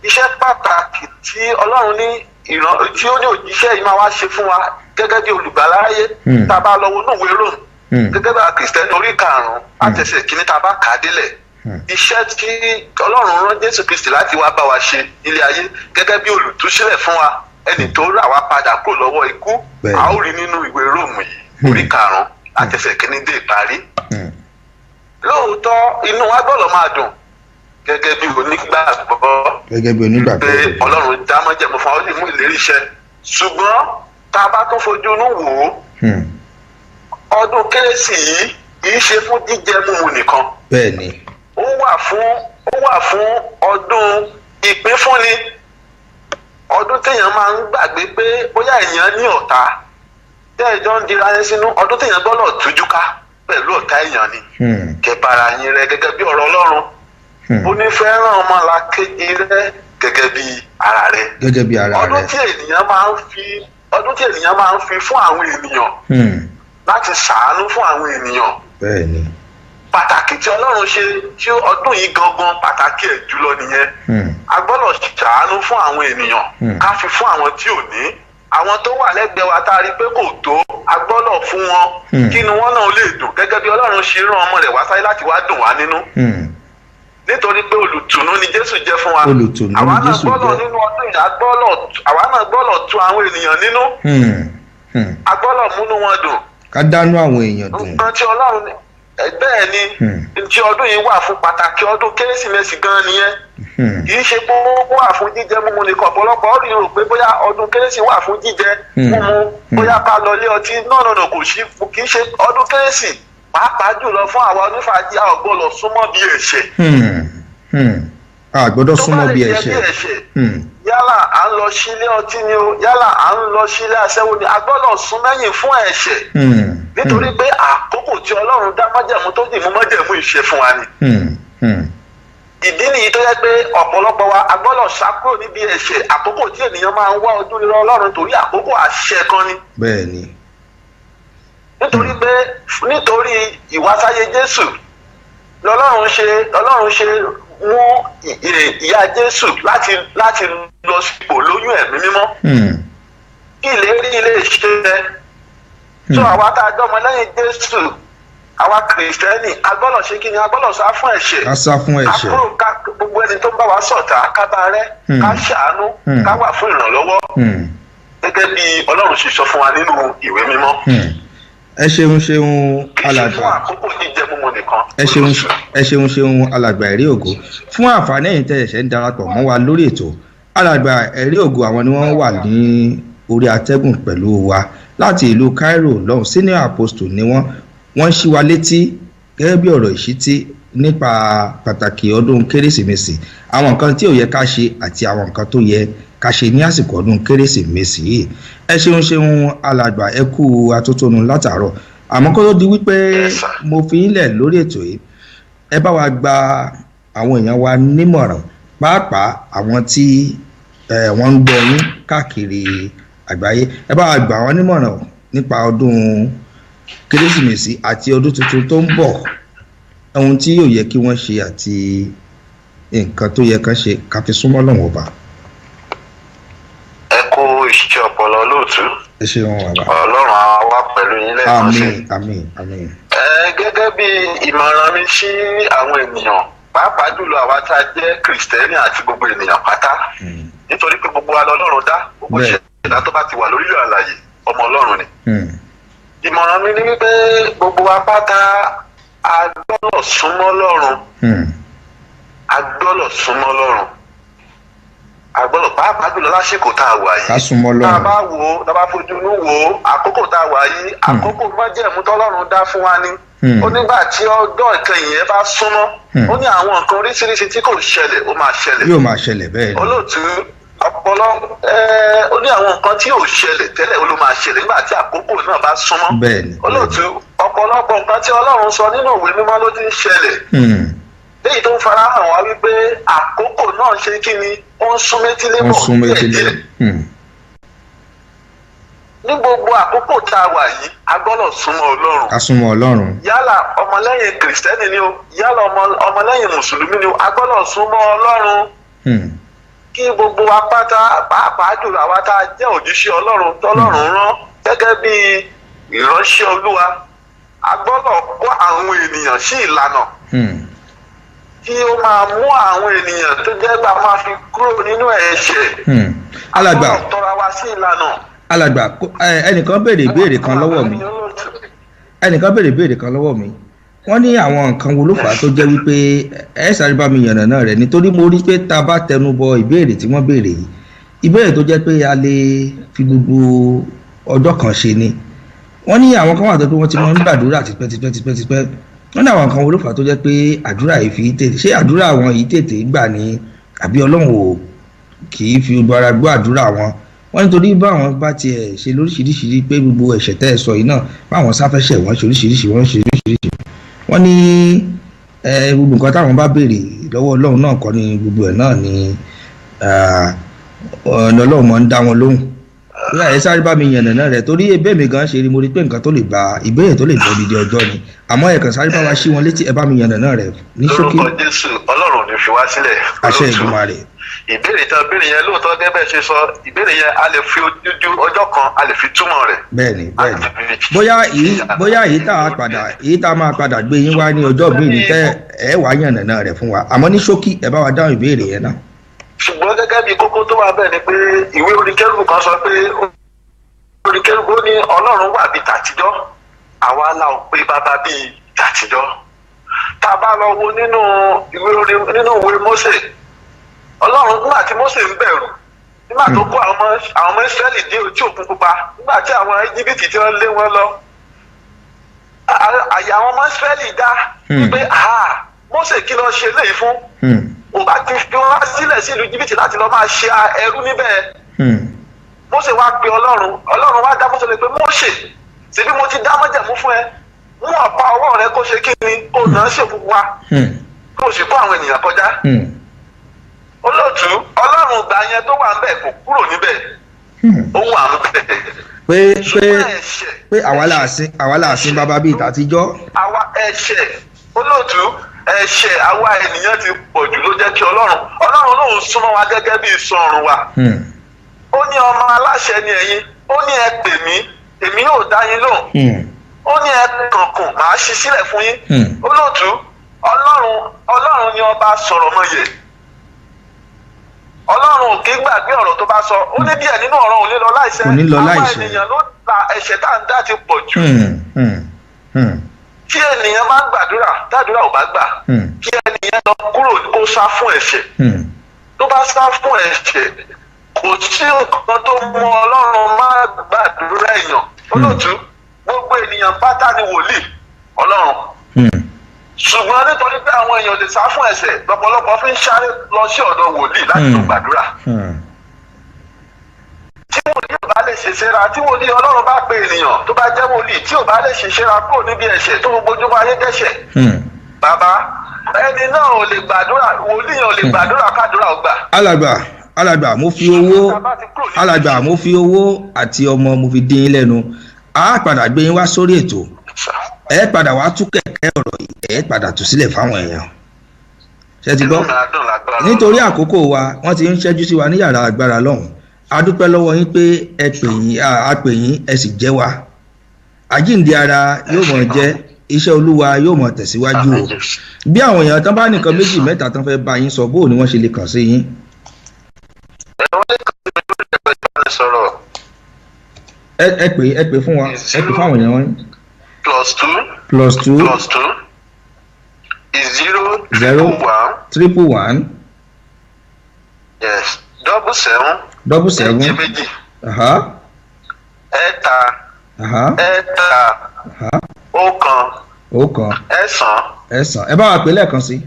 iṣẹ́ pàtàkì tí Ọlọ́run ní ìran tí ó ní òjíṣẹ́ yìí máa wá ṣe fún wa gẹ́gẹ́ bí olùgbàlà ayé. Tá a bá lọ wọnú ìwé Róòmù gẹ́gẹ́ bá Kìrìsìtẹ́nì orí 5 àtẹsẹ̀ 1 tá a bá kà á délẹ̀, iṣẹ́ tí Ọlọ́run rán Jésù Kristi láti wá bá wa ṣe nílé ayé gẹ́gẹ́ bí olùtúsílẹ̀ fún wa, ẹni tó rà wá padà kúrò lọ́wọ́ ikú, a ó rí nínú ìwé Róòmù yìí orí 5 àtẹsẹ̀ 1 dé ìparí. Lóòótọ́ inú wa gbọ́dọ̀ máa dùn gẹ́gẹ́ bí onígbàgbọ́, gẹ́gẹ́ bí onígbàgbọ́ pé Ọlọ́run dá májẹ̀mú fún wa, ó sì mú ìlérí iṣẹ́. Ṣùgbọ́n tá a bá tún fojú inú wò ó, ọdún Kérésì yìí kì í ṣe fún jíjẹ mímu nìkan. Bẹ́ẹ̀ni. Ó wà fún ọdún ìpínfúnni, ọdún téèyàn máa ń gbàgbé pé bóyá èèyàn ní ọ̀tá tẹ́ẹ̀jọ́ ń dira yẹn sínú, ọdún téèyàn gbọ́dọ̀ tújú ká pẹ̀lú ọ̀tá èèyàn ni, kẹbàrà yín rẹ gẹ́gẹ́ bí ọ̀rọ̀ Ọlọ́run. Ó ní fẹ́ràn ọmọlàkejì rẹ gẹ́gẹ́ bí ara rẹ. Gẹ́gẹ́ bí ara rẹ. Ọdún tí ènìyàn máa ń fi fún àwọn ènìyàn láti ṣàánú fún àwọn ènìyàn. Bẹ́ẹ̀ni. Pàtàkì tí Ọlọ́run ṣe tí ọdún yìí gangan pàtàkì ẹ̀ jùlọ nìyẹn. A gbọ́dọ̀ ṣàánú fún àwọn ènìyàn, ká fi fún àwọn tí ò ní, àwọn tó wà lẹ́gbẹ̀ẹ́ wa tá a rí pé kò tó, a gbọ́dọ̀ fún wọn kí inú wọn náà lè dùn gẹ́gẹ́ bí Ọlọ́run ṣe rán ọmọ rẹ̀ wá sáyé láti wá dùn wá nínú. Nítorí pé olùtùnú ni Jésù jẹ́ fún wa. Olùtùnú ni Jésù jẹ́. Àwa náà gbọ́dọ̀ nínú ọdún yìí, àwa náà gbọ́dọ̀ tu àwọn ènìyàn nínú. A gbọ́dọ̀ múnú wọn dùn. Ká dánú àwọn èèyàn dùn. Nǹkan tí Ọlọ́run bẹ́ẹ̀ ni tí ọdún yìí wà fún, pàtàkì ọdún Kérésìmesì gan nìyẹn. Kì í ṣe pé ó wà fún jíjẹ mímu nìkan. Ọ̀pọ̀lọpọ̀ ó rí rò pé bóyá ọdún Kérésì wà fún jíjẹ mímu, bóyá ká lọ ilé ọtí. Náà kò sí, kì í ṣe ọdún Kérésì pàápàá jùlọ fún àwa onífàájì, a ò gbọ́dọ̀ súnmọ́ bí ẹ̀ṣẹ̀. A gbọ́dọ̀ Tó bá súnmọ́ lè bí jẹ́ ẹ̀ṣẹ̀. bí ẹ̀ṣẹ̀, yálà à ń lọ sílé ọtí ni o, yálà à ń lọ sílé aṣẹ́wó ni, a gbọ́dọ̀ sún mẹ́yìn fún ẹ̀ṣẹ̀, nítorí pé àkókò tí Ọlọ́run dá májẹ̀mú tó dì mú májẹ̀mú ìṣe fún wa ni. Ìdí nìyí tó yẹ pé ọ̀pọ̀lọpọ̀ wa a gbọ́dọ̀ sá kúrò níbi ẹ̀ṣẹ̀. Àkókò tí ènìyàn máa ń wá ojú rere Ọlọ́run, torí àkókò àṣẹ kan ni, bẹ́ẹ̀ ni. Nítorí pé nítorí ìwásáyé Jésù lọ́lọ́run ṣe mú ìyá Jésù láti lọ sípò lóyún Ẹ̀mí Mímọ́ kí ìlérí ilé ṣe. So àwa tá a jọ ọmọ lẹ́yìn Jésù, àwa Kìrìsìtẹ́nì, a gbọ́dọ̀ ṣe kí ni? A gbọ́dọ̀ sá fún ẹ̀ṣẹ̀. Ká sá fún ẹ̀ṣẹ̀. Ká kúrò, ká gbogbo ẹni tó ń bá wa ṣọ̀tá, ká bá rẹ́, ká ṣàánú, ká wà fún ìrànlọ́wọ́, gẹ́gẹ́ bí Ọlọ́run ṣe sọ fún wa nínú Ìwé Mímọ́. Ẹ ṣeun ṣeun, Kì í ṣe alàgbà. fún àkókò jíjẹ mímu nìkan. Ẹ ṣeun, ẹ ṣeun ṣeun, alàgbà Ẹ̀rí Ògo. Fún àǹfààní ẹ̀yin tẹ́ ẹ̀ṣẹ̀ ń darapọ̀ mọ́ wa lórí ètò, alàgbà Ẹ̀rí Ògo, àwọn ni wọ́n wà ní orí atẹ́gùn pẹ̀lú wa láti ìlú Cairo lọ́hùn. Senior apostle ni wọ́n. Wọ́n ṣí wa létí gẹ́gẹ́ bí ọ̀rọ̀ ìṣítí nípa pàtàkì ọdún Kérésìmesì, àwọn nǹkan tí ò yẹ ká ṣe àti àwọn nǹkan tó yẹ ká ṣe ní àsìkò ọdún Kérésìmesì yìí. Ẹ ṣeun ṣeun, alàgbà, ẹ kú atótónu látàárọ̀. Àmọ́ kó tó di wípé Yes, sir. mo fi ń lẹ̀ lórí ètò yìí, ẹ bá wa gba àwọn èèyàn wa nímọ̀ràn, pàápàá àwọn tí wọ́n ń gbọ́ yín káàkiri àgbáyé. Ẹ bá wa gbà wọ́n nímọ̀ràn nípa ọdún Kérésìmesì àti ọdún tuntun tó ń bọ̀, ohun tí yóò yẹ kí wọ́n ṣe àti nǹkan tó yẹ kán ṣe ká fi súnmọ́ Ọlọ́run Ọba. Ẹ kú iṣẹ́ ọpọlọ, lóòtú. Ẹ ṣeun, bàbá. Ọlọ́run á wà pẹ̀lú yín lẹ́ẹ̀kan sí. Àmín, àmín, àmín. Ẹ gẹ́gẹ́ bí ìmọ̀ràn mi sí àwọn ènìyàn, pàápàá jùlọ àwa tá a jẹ́ Kìrìsìtẹ́nì àti gbogbo ènìyàn pátá, nítorí pé gbogbo wa lọ́lọ́run dá, gbogbo ìṣẹ̀dá tó bá ti wà lórílẹ̀ àlàyé, ọmọ Ọlọ́run ni. Ìmọ̀ràn mi ni wípé gbogbo wa pátá, a gbọ́dọ̀ súnmọ́ Ọlọ́run. A gbọ́dọ̀ súnmọ́ Ọlọ́run, a gbọ́dọ̀, pàápàá jùlọ lásìkò tá a wà yìí. Ká súnmọ́ Tá a Ọlọ́run. bá wò ó, tá a bá fojú inú wò ó, àkókò tá a wà yìí, àkókò májẹ̀mú tọ́lọ́run dá fún wa ni. Ó nígbà tí ọjọ́ ìkẹyìn yẹn bá súnmọ́, ó ní àwọn nǹkan oríṣiríṣi tí kò ṣẹlẹ̀, ó máa ṣẹlẹ̀. Yóò máa ṣẹlẹ̀, bẹ́ẹ̀ ni. Olóòtú, ọpọlọ ẹ, ó ní àwọn nǹkan tí ò ṣẹlẹ̀ tẹ́lẹ̀, ó ló máa ṣẹlẹ̀ nígbà tí àkókò náà bá súnmọ́. bẹ́ẹ̀ ni. Olóòtú, ọ̀pọ̀lọpọ̀ nǹkan tí Ọlọ́run sọ nínú Ìwé Mímọ́ ló ti ń ṣẹlẹ̀, léyìí tó ń fara hàn wá wípé àkókò náà ṣe kí ni, ó ń sún métílé Wọ́n bọ̀ sún métílé. díẹ̀díẹ̀. Ní gbogbo àkókò tá a wà yìí, a gbọ́dọ̀ súnmọ́ Ọlọ́run. Ká súnmọ́ Ọlọ́run. Yálà ọmọlẹ́yìn Kìrìsìtẹ́nì ni o, yálà ọmọlẹ́yìn Mùsùlùmí ni o, a gbọ́dọ̀ súnmọ́ Ọlọ́run. Kí gbogbo wa pátá, pàápàá jùlọ àwa tá a jẹ́ òjíṣẹ́ Ọlọ́run tọ́lọ́run rán gẹ́gẹ́ bí ìránṣẹ́ Olúwa, a gbọ́dọ̀ kọ́ àwọn ènìyàn sí ìlànà tí ó máa mú àwọn ènìyàn tó jẹ́ gbà máa fi kúrò nínú ẹ̀ṣẹ̀. Alàgbà. A gbọ́dọ̀ tọ́ra wa sí ìlànà. Alàgbà, ẹnìkan béèrè ìbéèrè kan lọ́wọ́ mi. Ẹnìkan béèrè ìbéèrè kan lọ́wọ́ mi. Wọ́n ní àwọn nǹkan wo ló fà á tó jẹ́ wípé ẹ sáré bá mi yànnà náà rẹ̀, nítorí mo rí pé tá a bá tẹnu bọ ìbéèrè tí wọ́n béèrè yìí, ìbéèrè tó jẹ́ pé a lè fi gbogbo ọjọ́ kan ṣe ni. Wọ́n ní àwọn kan wà tó pé wọ́n ti máa ń gbàdúrà tipẹ́ tipẹ́ tipẹ́ tipẹ́. Wọ́n ní àwọn nǹkan wo ló fà á tó jẹ́ pé àdúrà yìí fi tètè ṣé àdúrà àwọn yìí tètè gbà ní, àbí Ọlọ́run ò kì í fi gbogbo ara gbọ́ àdúrà wọn? Wọ́n nítorí báwọn bá tiẹ̀ ṣe lóríṣiríṣi, pé gbogbo ẹ̀ṣẹ̀ tẹ́ ẹ sọ yìí náà, báwọn sáfẹ́ṣẹ̀, wọ́n ṣe oríṣiríṣi, wọ́n ṣe oríṣiríṣi. Wọ́n ní gbogbo nǹkan táwọn bá béèrè lọ́wọ́ Ọlọ́run náà kọ́ ni gbogbo ẹ̀ náà ni ọ̀nà Ọlọ́run máa ń dá wọn lóhùn. Bóyá ẹ sáré bá mi yànnà náà rẹ̀, torí ebé mi gan ṣe rí, mo rí pé nǹkan tó lè gba ìbéèrè tó lè gbọ́ odidi ọjọ́ ni, àmọ́ ẹ kàn sáré bá wa ṣí wọn létí, ẹ bá mi yànnà náà rẹ̀ ní ṣókí. Lórúkọ Jésù, Ọlọ́run ò ní fi wá sílẹ̀. Àṣẹ. Olóòtú. Èdùmàrè. Ìbéèrè tán béèrè yẹn, lóòótọ́, gẹ́gẹ́ bẹ́ẹ̀ ṣe sọ, ìbéèrè yẹn, a lè fi ojú ọjọ́ kan, a lè fi túmọ̀ rẹ̀. Bẹ́ẹ̀ni. Bóyá èyí tá a máa padà gbé yín wá ní ọjọ́ míì ní tẹ́ ẹ wàá yànnà náà rẹ̀ fún wa, àmọ́ ní ṣókí, ẹ bá wa dáhùn ìbéèrè yẹn náà. Ṣùgbọ́n gẹ́gẹ́ bí kókó tó wà bẹ́ẹ̀ ni pé ìwé oníkẹ́rù kan sọ pé, oníkẹ́rù ó ní Ọlọ́run wà bíi tàtijọ́, àwa la ò pé bàbá bíi tàtijọ́. Tá a bá lọ wo nínú ìwé orin, nínú ìwé Mósè, Ọlọ́run, nígbà tí Mósè ń bẹ̀rù, nígbà tó kó àwọn ọmọ Ísírẹ́lì dé ojú òkun pupa, nígbà tí àwọn Íjíbítì tí wọ́n lé wọn lọ, àyà àwọn ọmọ Ísírẹ́lì dá pé, "Ah, Mósè, kí ló ṣe léyìí fún?" Kò bá ti fi wá sílẹ̀ sí ìlú Íjíbítì láti lọ máa ṣe ẹrú níbẹ̀. Mósè wá pe Ọlọ́run. Ọlọ́run wá dá Mósè lè pé, Mósè, ṣebí mo ti dá májẹ̀mú fún ẹ, mú ọ̀pá ọwọ́ rẹ kó ṣe kí ni, kó nà án ṣèkú wa, kó o sì kó àwọn ènìyàn kọjá. Olóòtú, Ọlọ́run gbà yẹn tó wà ńbẹ̀ kò kúrò níbẹ̀, ó wà ńbẹ̀. Pé àwa là sin bàbá bíi tàtijọ́. Àwa ẹ̀ṣẹ̀, olóòtú, ẹ̀ṣẹ̀ àwa ènìyàn ti pọ̀ jù ló jẹ́ kí Ọlọ́run lòun súnmọ́ wa gẹ́gẹ́ bí ìsọ̀rùn wa. Ó ní ọmọ aláṣẹ ni ẹ̀yin, ó ní ẹ pè mí, èmi yóò dá yín lóhùn. Ó ní ẹ kànkùn, màá ṣí sílẹ̀ fún yín. Olóòtú, Ọlọ́run ni ọba sọ̀rọ̀ mọ́yè. Ọlọ́run ò kí gbàgbé ọ̀rọ̀ tó bá sọ. Ó ní díẹ̀ nínú ọ̀rọ̀ ò ní lọ láìṣẹ. Àwọn ènìyàn ló ta ẹ̀ṣẹ̀ tá à ń dá ti pọ̀ jù. Tí ènìyàn máa ń gbàdúrà, tàdúrà ò bá gbà, kí ènìyàn lọ kúrò kó sá fún ẹ̀ṣẹ̀. Tó bá sá fún ẹ̀ṣẹ̀, kò sí nǹkan tó mú Ọlọ́run máa gbàdúrà èèyàn. Olóòtú, gbogbo ènìyàn pátá ni wòlíì Ọlọ́run. Ṣùgbọ́n nítorí pé àwọn èèyàn lè sá fún ẹ̀ṣẹ̀, lọ́pọ̀lọpọ̀ fi ń sáré lọ sí ọ̀dọ̀ wòlíì láti lọ gbàdúrà. Tí wòlíì ò bá lè ṣèṣera, tí wòlíì Ọlọ́run bá pe ènìyàn tó bá jẹ́ wòlíì, tí ò bá lè ṣèṣera kúrò níbi ẹ̀ṣẹ̀ tó gbogbo ojúmọ́ ayé dẹ́ṣẹ̀, bàbá ẹni náà ò lè gbàdúrà, wòlíì yẹn ò lè gbàdúrà kádúrà ò gbà. Alàgbà, mo fi owó, alàgbà, mo fi owó àti ọmọ mo fi dín in lẹ́nu. A padà gbé yín wá sórí ètò, ẹ padà wá tú kẹ̀kẹ́ ọ̀rọ̀ yìí, ẹ padà tú sílẹ̀ fáwọn èèyàn. Ṣé ti gbọ́? Nítorí àkókò wa, wọ́n ti ń ṣẹ́jú sí wa ní yàrá agbára lọ́hùn. A dúpẹ́ lọ́wọ́ yín pé ẹ pè yín, a pè yín, ẹ sì jẹ́ wa. Àjíǹde ara yóò mọ̀ jẹ́, iṣẹ́ Olúwa yóò mọ̀ tẹ̀síwájú o. Bí àwọn èèyàn tán bá nìkan méjì mẹ́ta tán fẹ́ bá yín sọ, bóò ni wọ́n ṣe lè kàn sí yín? Ẹ pè fún wa, ẹ pè fún àwọn èèyàn wọn. +2 +2 +2 0 0 1 1 yes 77 77 2 3 3 1 1 9 9. Ẹ bá wa pè lẹ́ẹ̀kan sí.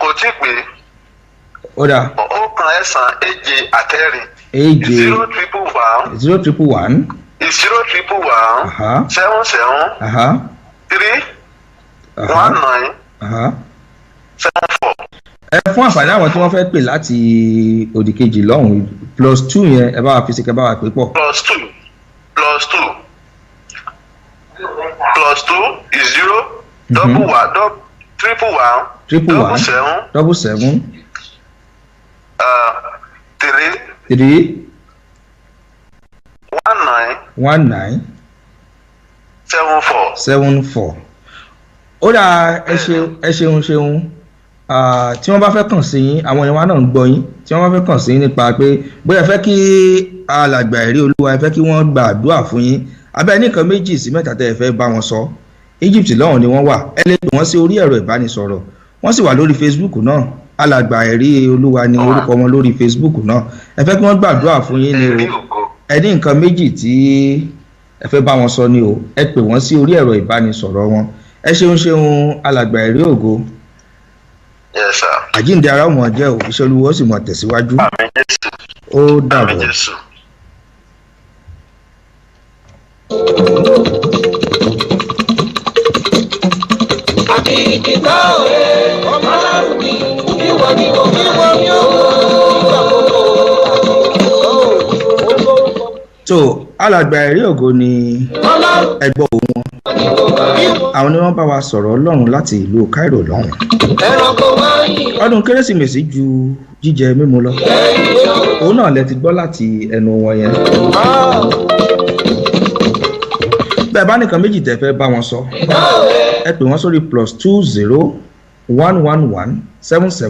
Kò tí ì pè. Ó dáa. 1 9 7 4 7 0 1 1 0 1 1 0 1 1 7 7 3 1 9 7 4. Ẹ fún àǹfààní àwọn tí wọ́n fẹ́ pè láti òdì kejì lọ́hùn-ún, +2 yẹn ẹ bá wa fi sí kẹ bá wa pè pọ̀. +2 +2 +2 0 1 1 1 1 1 1 1 7 7 3 3 1 9 1 9 7 4 7 4. Ó dáa, ẹ ṣeun ṣeun. Tí wọ́n bá fẹ́ kàn sí yín, àwọn èèyàn wa náà ń gbọ́ yín. Tí wọ́n bá fẹ́ kàn sí yín nípa pé bóyá ẹ fẹ́ kí alàgbà ẹ̀rí Olúwa, ẹ fẹ́ kí wọ́n gba àdúrà fún yín, abẹ́ nìkan méjì sí mẹ́ta tẹ́ ẹ fẹ́ bá wọn sọ, Egypt lọ́hùn ni wọ́n wà. Ẹ lè pè wọ́n sí orí ẹ̀rọ ìbánisọ̀rọ̀, wọ́n sì wà lórí Facebook náà. Alàgbà ẹ̀rí Olúwa ni orúkọ wọn lórí Facebook náà. Ẹ fẹ́ kí wọ́n gbàdúrà fún yín ni o, ẹ ní nǹkan méjì tí ẹ fẹ́ bá wọn sọ ni o, ẹ pè wọ́n sí orí ẹ̀rọ ìbánisọ̀rọ̀ wọn. Ẹ ṣeun ṣeun alàgbà ẹ̀rí ògo. Yes sir. Àjíǹde ara ó mọ̀ jẹ́ o, iṣẹ́ Olúwa ó sì mọ̀ tẹ̀síwájú. Àmín Jésù. Ó dàbọ̀. Àmín Jésù. Àkìkìtà òye ọmọlárùn mi, ìwọ ni mo máa ń yọ. So alàgbà ẹ̀rí ògo ni ẹgbọ́ òun wọn. Àwọn ni wọ́n bá wa sọ̀rọ̀ Ọlọ́run láti ìlú Cairo lọ́hùn. Ọdún Kérésìmesì ju jíjẹ mímu lọ. Òun náà lẹ ti gbọ́ láti ẹnu wọn yẹn. Bẹ́ẹ̀ bá nìkan méjì tẹ́ fẹ́ bá wọn sọ, ẹ pè wọ́n sórí +20 1 1 1 7 7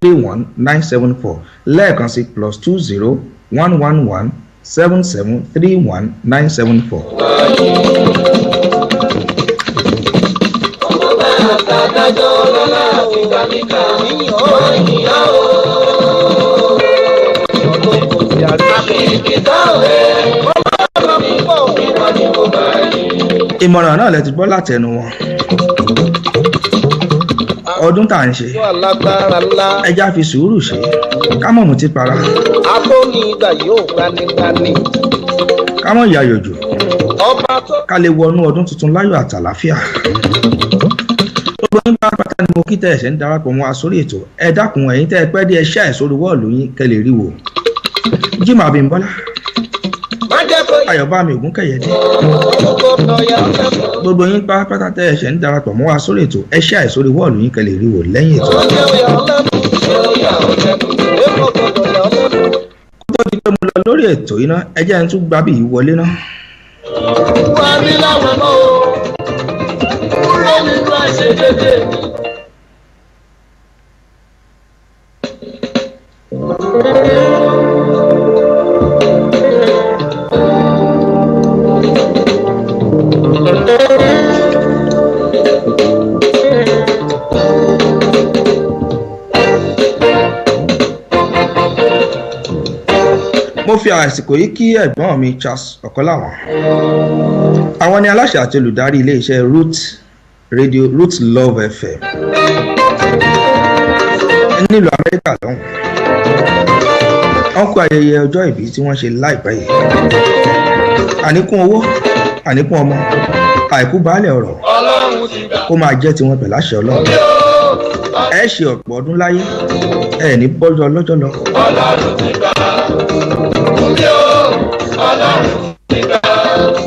3 1 9 7 4 lẹ́ẹ̀kan sí +20 1 1 1 7 7 3 1 9 7 4. Ìmọ̀ràn náà lẹ ti gbọ́ láti ẹnu wọn. Ọdún tá à ń ṣe, Fún alágbára ńlá. ẹja fi sùúrù ṣe, ká mọ̀ mutí para, Atóni ìgbà yóò gbanigbani. ká mọ̀ yayọ̀jù, Ọba tó ká lè wọnú ọdún tuntun láyọ̀ àtàlàáfíà. Gbogbo yín pátá ni mo kí tẹ́ ẹ̀ṣẹ̀ ń darapọ̀ mọ́ wa sórí ètò. Ẹ dákun, ẹ̀yin tẹ́ ẹ pẹ́ dé, ẹ ṣe àìsórí wọ́ọ̀lù yín kẹ́ lè rí wò. Jimoh Abímbọ́lá, má jẹ́ kó Ayọ̀bámi Ògúnkẹ̀yẹdé, gbọ́dọ̀ yà ọ́ lẹ́nu. gbogbo yín pátá tẹ́ ẹ̀ṣẹ̀ ń darapọ̀ mọ́ wa sórí ètò, ẹ ṣe àìsórí wọ́ọ̀lù yín kẹ́ lè rí wò lẹ́yìn ètò. Ó jẹ́ yà ọ́ lẹ́nu. Ó yà ọ́ lẹ́nu. Èkó gbọ́dọ̀ yà ọ́ lẹ́nu. Kó tó di pé mo lọ lórí ètò yìí ná, ẹ jẹ́ n tún gba bí yìí wọlé ná. Wà mí láwọn mọ́ o, kúrò nínú àìṣedéédé mi. Mo fi àsìkò yìí kí ẹ̀gbọ́n mi Charles Ọ̀kọ́láwọn. Àwọn ni aláṣẹ àti olùdarí iléeṣẹ́ Root Radio, Root Love FM nílùú Amẹ́ríkà lọ́hùn. Wọ́n kó ayẹyẹ ọjọ́ ìbí tí wọ́n ṣe láìpẹ́ yìí. Àníkún owó, àníkún ọmọ, àìkú baálẹ̀ ọ̀rọ̀ Ọlọ́run ti gbà kó máa jẹ́ tiwọn pẹ̀lú àṣẹ Ọlọ́run. mí o. Ẹ ṣe ọ̀pọ̀ ọdún láyé, ẹ ní bọ́jọ́ ọlọ́jọ́ lọ. Ọlọ́run ti gbà mí o. Ọlọ́run ti gbà.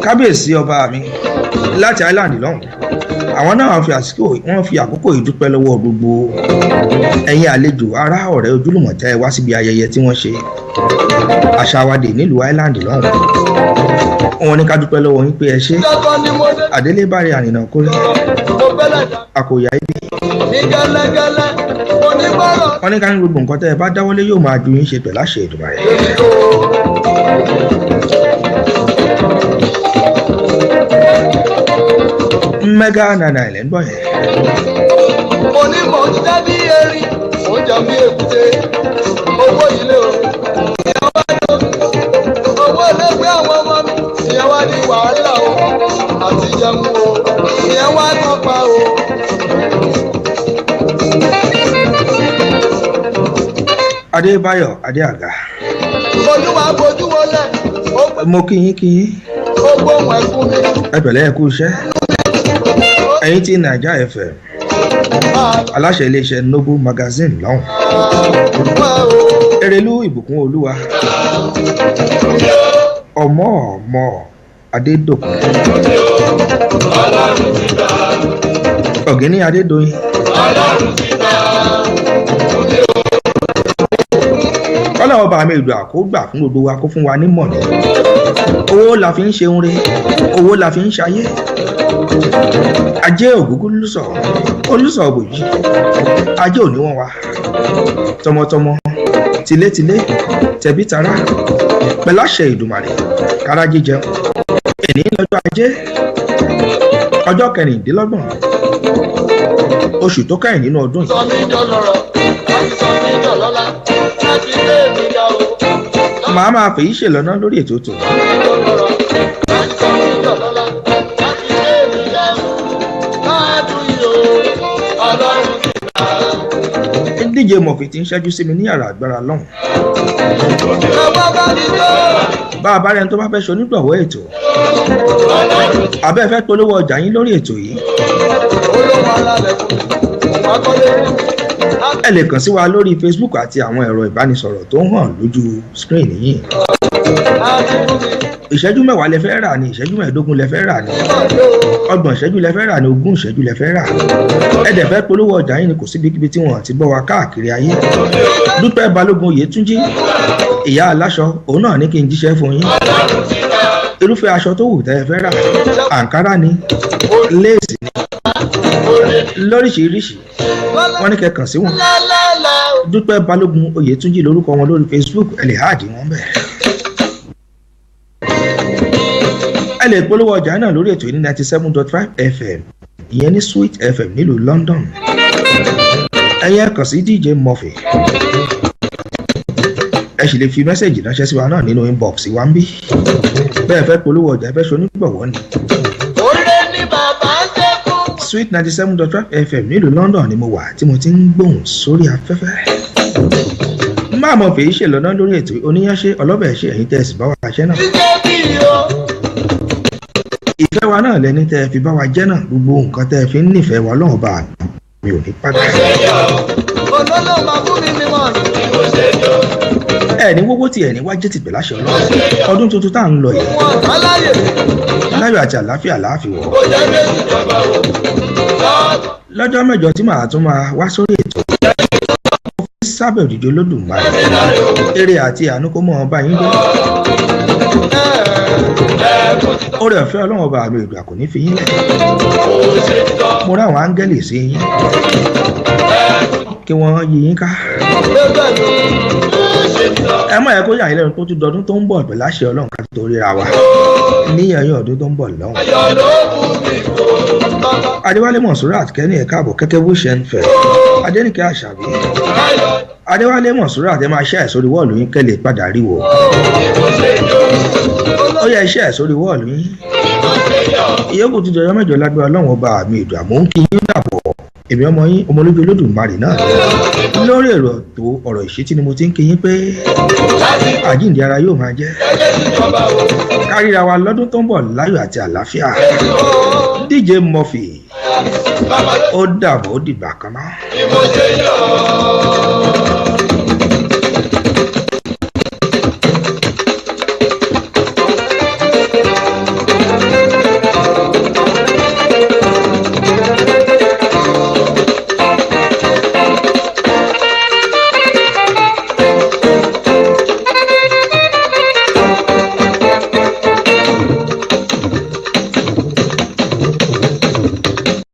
Kábíyèsí ọba mi láti Island lọ́hùn, àwọn náà fi àsìkò wọ́n fi àkókò ìdúpẹ́ lọ́wọ́ gbogbo ẹ̀yin àlejò, ará, ọ̀rẹ́, ojúlùmọ̀ tẹ́ ẹ wá síbi ayẹyẹ tí wọ́n ṣe àṣàwádìí nílùú Island lọ́hùn. Wọn ní ká dúpẹ́ lọ́wọ́ yín pé ẹ ṣé. Lọ́kọ́ ni mo dé. Àdélébárí àrìnà kórè, Mo fẹ́lẹ̀ dá àkòyà ibi. ní gẹ́lẹ́gẹ́lẹ́. Mo ní bọ́rọ̀ Wọn ní ká ní gbogbo nǹkan tẹ́ ẹ bá dáwọ́lé yóò máa ju yín ṣe pẹ̀lú àṣẹ Èdùmàrè. èmi o. Mega nana ilẹ̀ ń gbọ́ yẹn. Mo ní mò ń jẹ́ bí erin, mò ń jẹun bí èkúté. Owó ilé o. Ìyẹn wá ní o. Owó ilégbé àwọn ọmọ mi. Ìyẹn wá ní wàhálà o. Àti jẹun o. Ìyẹn wá tán pa o. Adébáyọ̀ Adéàga, Olúwa bojú wọlé. Ó gbé mo kí yín kí yín. ó gbóhùn ẹkún mi. Ẹ pẹ̀lẹ́, ẹ kú iṣẹ́. Ẹ̀yin tí Naija FM, Máa aláṣẹ iléeṣẹ́ Noble Magazine lọ́hùn. wá o. Erelú ìbùkún Olúwa, ọmọ ọmọ Adédòkun, Ọ̀gíní Adédoyin. Kọ́lá ọba mi ìlú àkógbà fún gbogbo wa, kó fún wa ní mọ̀nà. Owó la fi ń ṣe oore, owó la fi ń ṣayé. Ajé ògúngún lùsọ̀ olùsọ̀ òbòjì, ajé òní wọn wa tọmọtọmọ, tilétilé, tẹbítara, pẹ̀lú àṣẹ Ìdùmàrè, kára jíjẹun. Èní lọ́jọ́ ajé, ọjọ́ 26 oṣù tó kẹ́yìn nínú ọdún yìí. Sọ mí dọlọ́rọ̀, láti sọ mí dọlọ́lá, láti lé mi ga o. Màá máa fèyí ṣèlọ́nà lórí ètò tòun. Dọlọ́rọ̀, láti sọ mí dọlọ́lá, láti lé mi ga o. Ládùn yìí o, Ọlọ́run ti gbà. DJ Murphy ti ń ṣẹ́jú sí mi ní yàrá agbára lọ́hùn. Ẹ wá bá mi jó. Bá a bá rẹni tó bá fẹ́ ṣe onígbọ̀wọ́ ètò, àbẹ́ fẹ́ polówó ọjà yín lórí ètò yìí, Olóhùn alálẹ̀ fún mi, òun akọ́lé fún mi. ẹ lè kàn sí wa lórí Facebook àti àwọn ẹ̀rọ ìbánisọ̀rọ̀ tó ń hàn lójú screen yìí. Á ti fún mi, Ìṣẹ́jú 10 lẹ fẹ́ rà ní, ìṣẹ́jú 15 lẹ fẹ́ rà ní, nígbà tó o. 30 ìṣẹ́jú lẹ fẹ́ rà ní, 20 ìṣẹ́jú lẹ fẹ́ rà. Ẹ dẹ̀ fẹ́ polówó ọjà yín ni, kò síbikíbi tí wọ́n ti gbọ́ wa káàkiri ayé. Dúpẹ́ Balógun Oyètúnjí, ìyá aláṣọ, òun náà ní kí n jíṣẹ́ fún yín. Irúfẹ́ aṣọ tó wù tẹ́ ẹ fẹ́ rà, àǹkárá ni, léèsì ni, lóríṣiríṣi, wọ́n ní kẹ́ kàn sí wọn. Lálálá o. Dúpẹ́ Balógun Oyètúnjí lórúkọ wọn lórí Facebook, ẹ lè háàdì wọn bẹ́ẹ̀. Ẹ lè polówó ọjà náà lórí ètò yìí ní 97.5 FM, ìyẹn ní Sweet FM nílùú London. Ẹ̀yin ẹ kàn sí DJ Murphy. Ẹ sì lè fi mẹ́sẹ̀gì ránṣẹ́ sí wa náà nínú inbox wa ń bí. Bẹ́ẹ̀ fẹ́ polówó ọjà, ẹ fẹ́ ṣe onígbọ̀wọ́ ni. Oore ni bàbá ń ṣe fún wa. Sweet 97.5 FM nílùú London ni mo wà tí mo ti ń gbóhùn sórí afẹ́fẹ́. Máa mọ̀ fèyí ṣe lọ́nà lórí ètò oníyánṣe ọlọ́bẹ̀ ṣe ẹ̀yin tẹ́ ẹ sì bá wa ṣẹ́ náà. Ìfẹ́ wa náà lẹni tẹ́ ẹ fi bá wa jẹ́ náà, gbogbo nǹkan tẹ́ ẹ fi ń nífẹ̀ẹ́ wa lọ́wọ́ bá mi ò ní padà. Ẹ ní wọ́wọ́ tí ẹ ní wá jẹ́ tìpẹ́ láṣẹ Ọlọ́run. Ọdún tuntun tá à ń lọ yìí, láyọ̀ àti àlàáfíà láàfin wọ̀. Lọ́jọ́ mẹ́jọ tí màá tún máa wá sórí ètò, mo fi sábẹ̀ òjìji Olódùmarè, eré àti àánú kó mọ́ ọba yín gbé. Oore ọ̀fẹ́ Ọlọ́run ọba àmì ìgbà kò ní fi yín lẹ̀. Mo rá àwọn áńgẹ́lì sí yín kí wọ́n yí yín ká. Ẹ mọ̀ ẹ kó yà yín lẹ́nu tó tún dọdún tó ń bọ̀ pẹ̀lú àṣẹ Ọlọ́run ká tó ríra wa ní ẹ̀yìn ọdún tó ń bọ̀ lọ́hùn. Adéwálé Monsurat kẹ́ni ẹ̀ka àbọ̀ kẹ́kẹ́ bó ṣe ń fẹ́. Adéníkẹ́ Àṣàbí. Adéwálé Monsurat, ẹ máa ṣe ẹ̀ sórí wọ́ọ̀lù yín kẹ́ lè padà rí wò. Ó yẹ iṣẹ́ ẹ̀ sórí wọ́ọ̀lù yín. Ìyókù ti dọ̀yọ́ mẹ́jọ lágbára Ọlọ́run ọba mi ìdùn àmọ́ ń kí yín dàbọ̀. Èmi ọmọ yín ọmọ olójú Olódùmarè náà. Lórí èrò tó ọ̀rọ̀ ìṣítí ni mo ti ń kí yín pé àjíǹde ara yóò máa jẹ́. Kárìíra wa lọ́dún tó ń bọ̀ láyọ̀ àti àlàáfíà. DJ Murphy, ó dàbọ̀, ó dìgbà kan náà.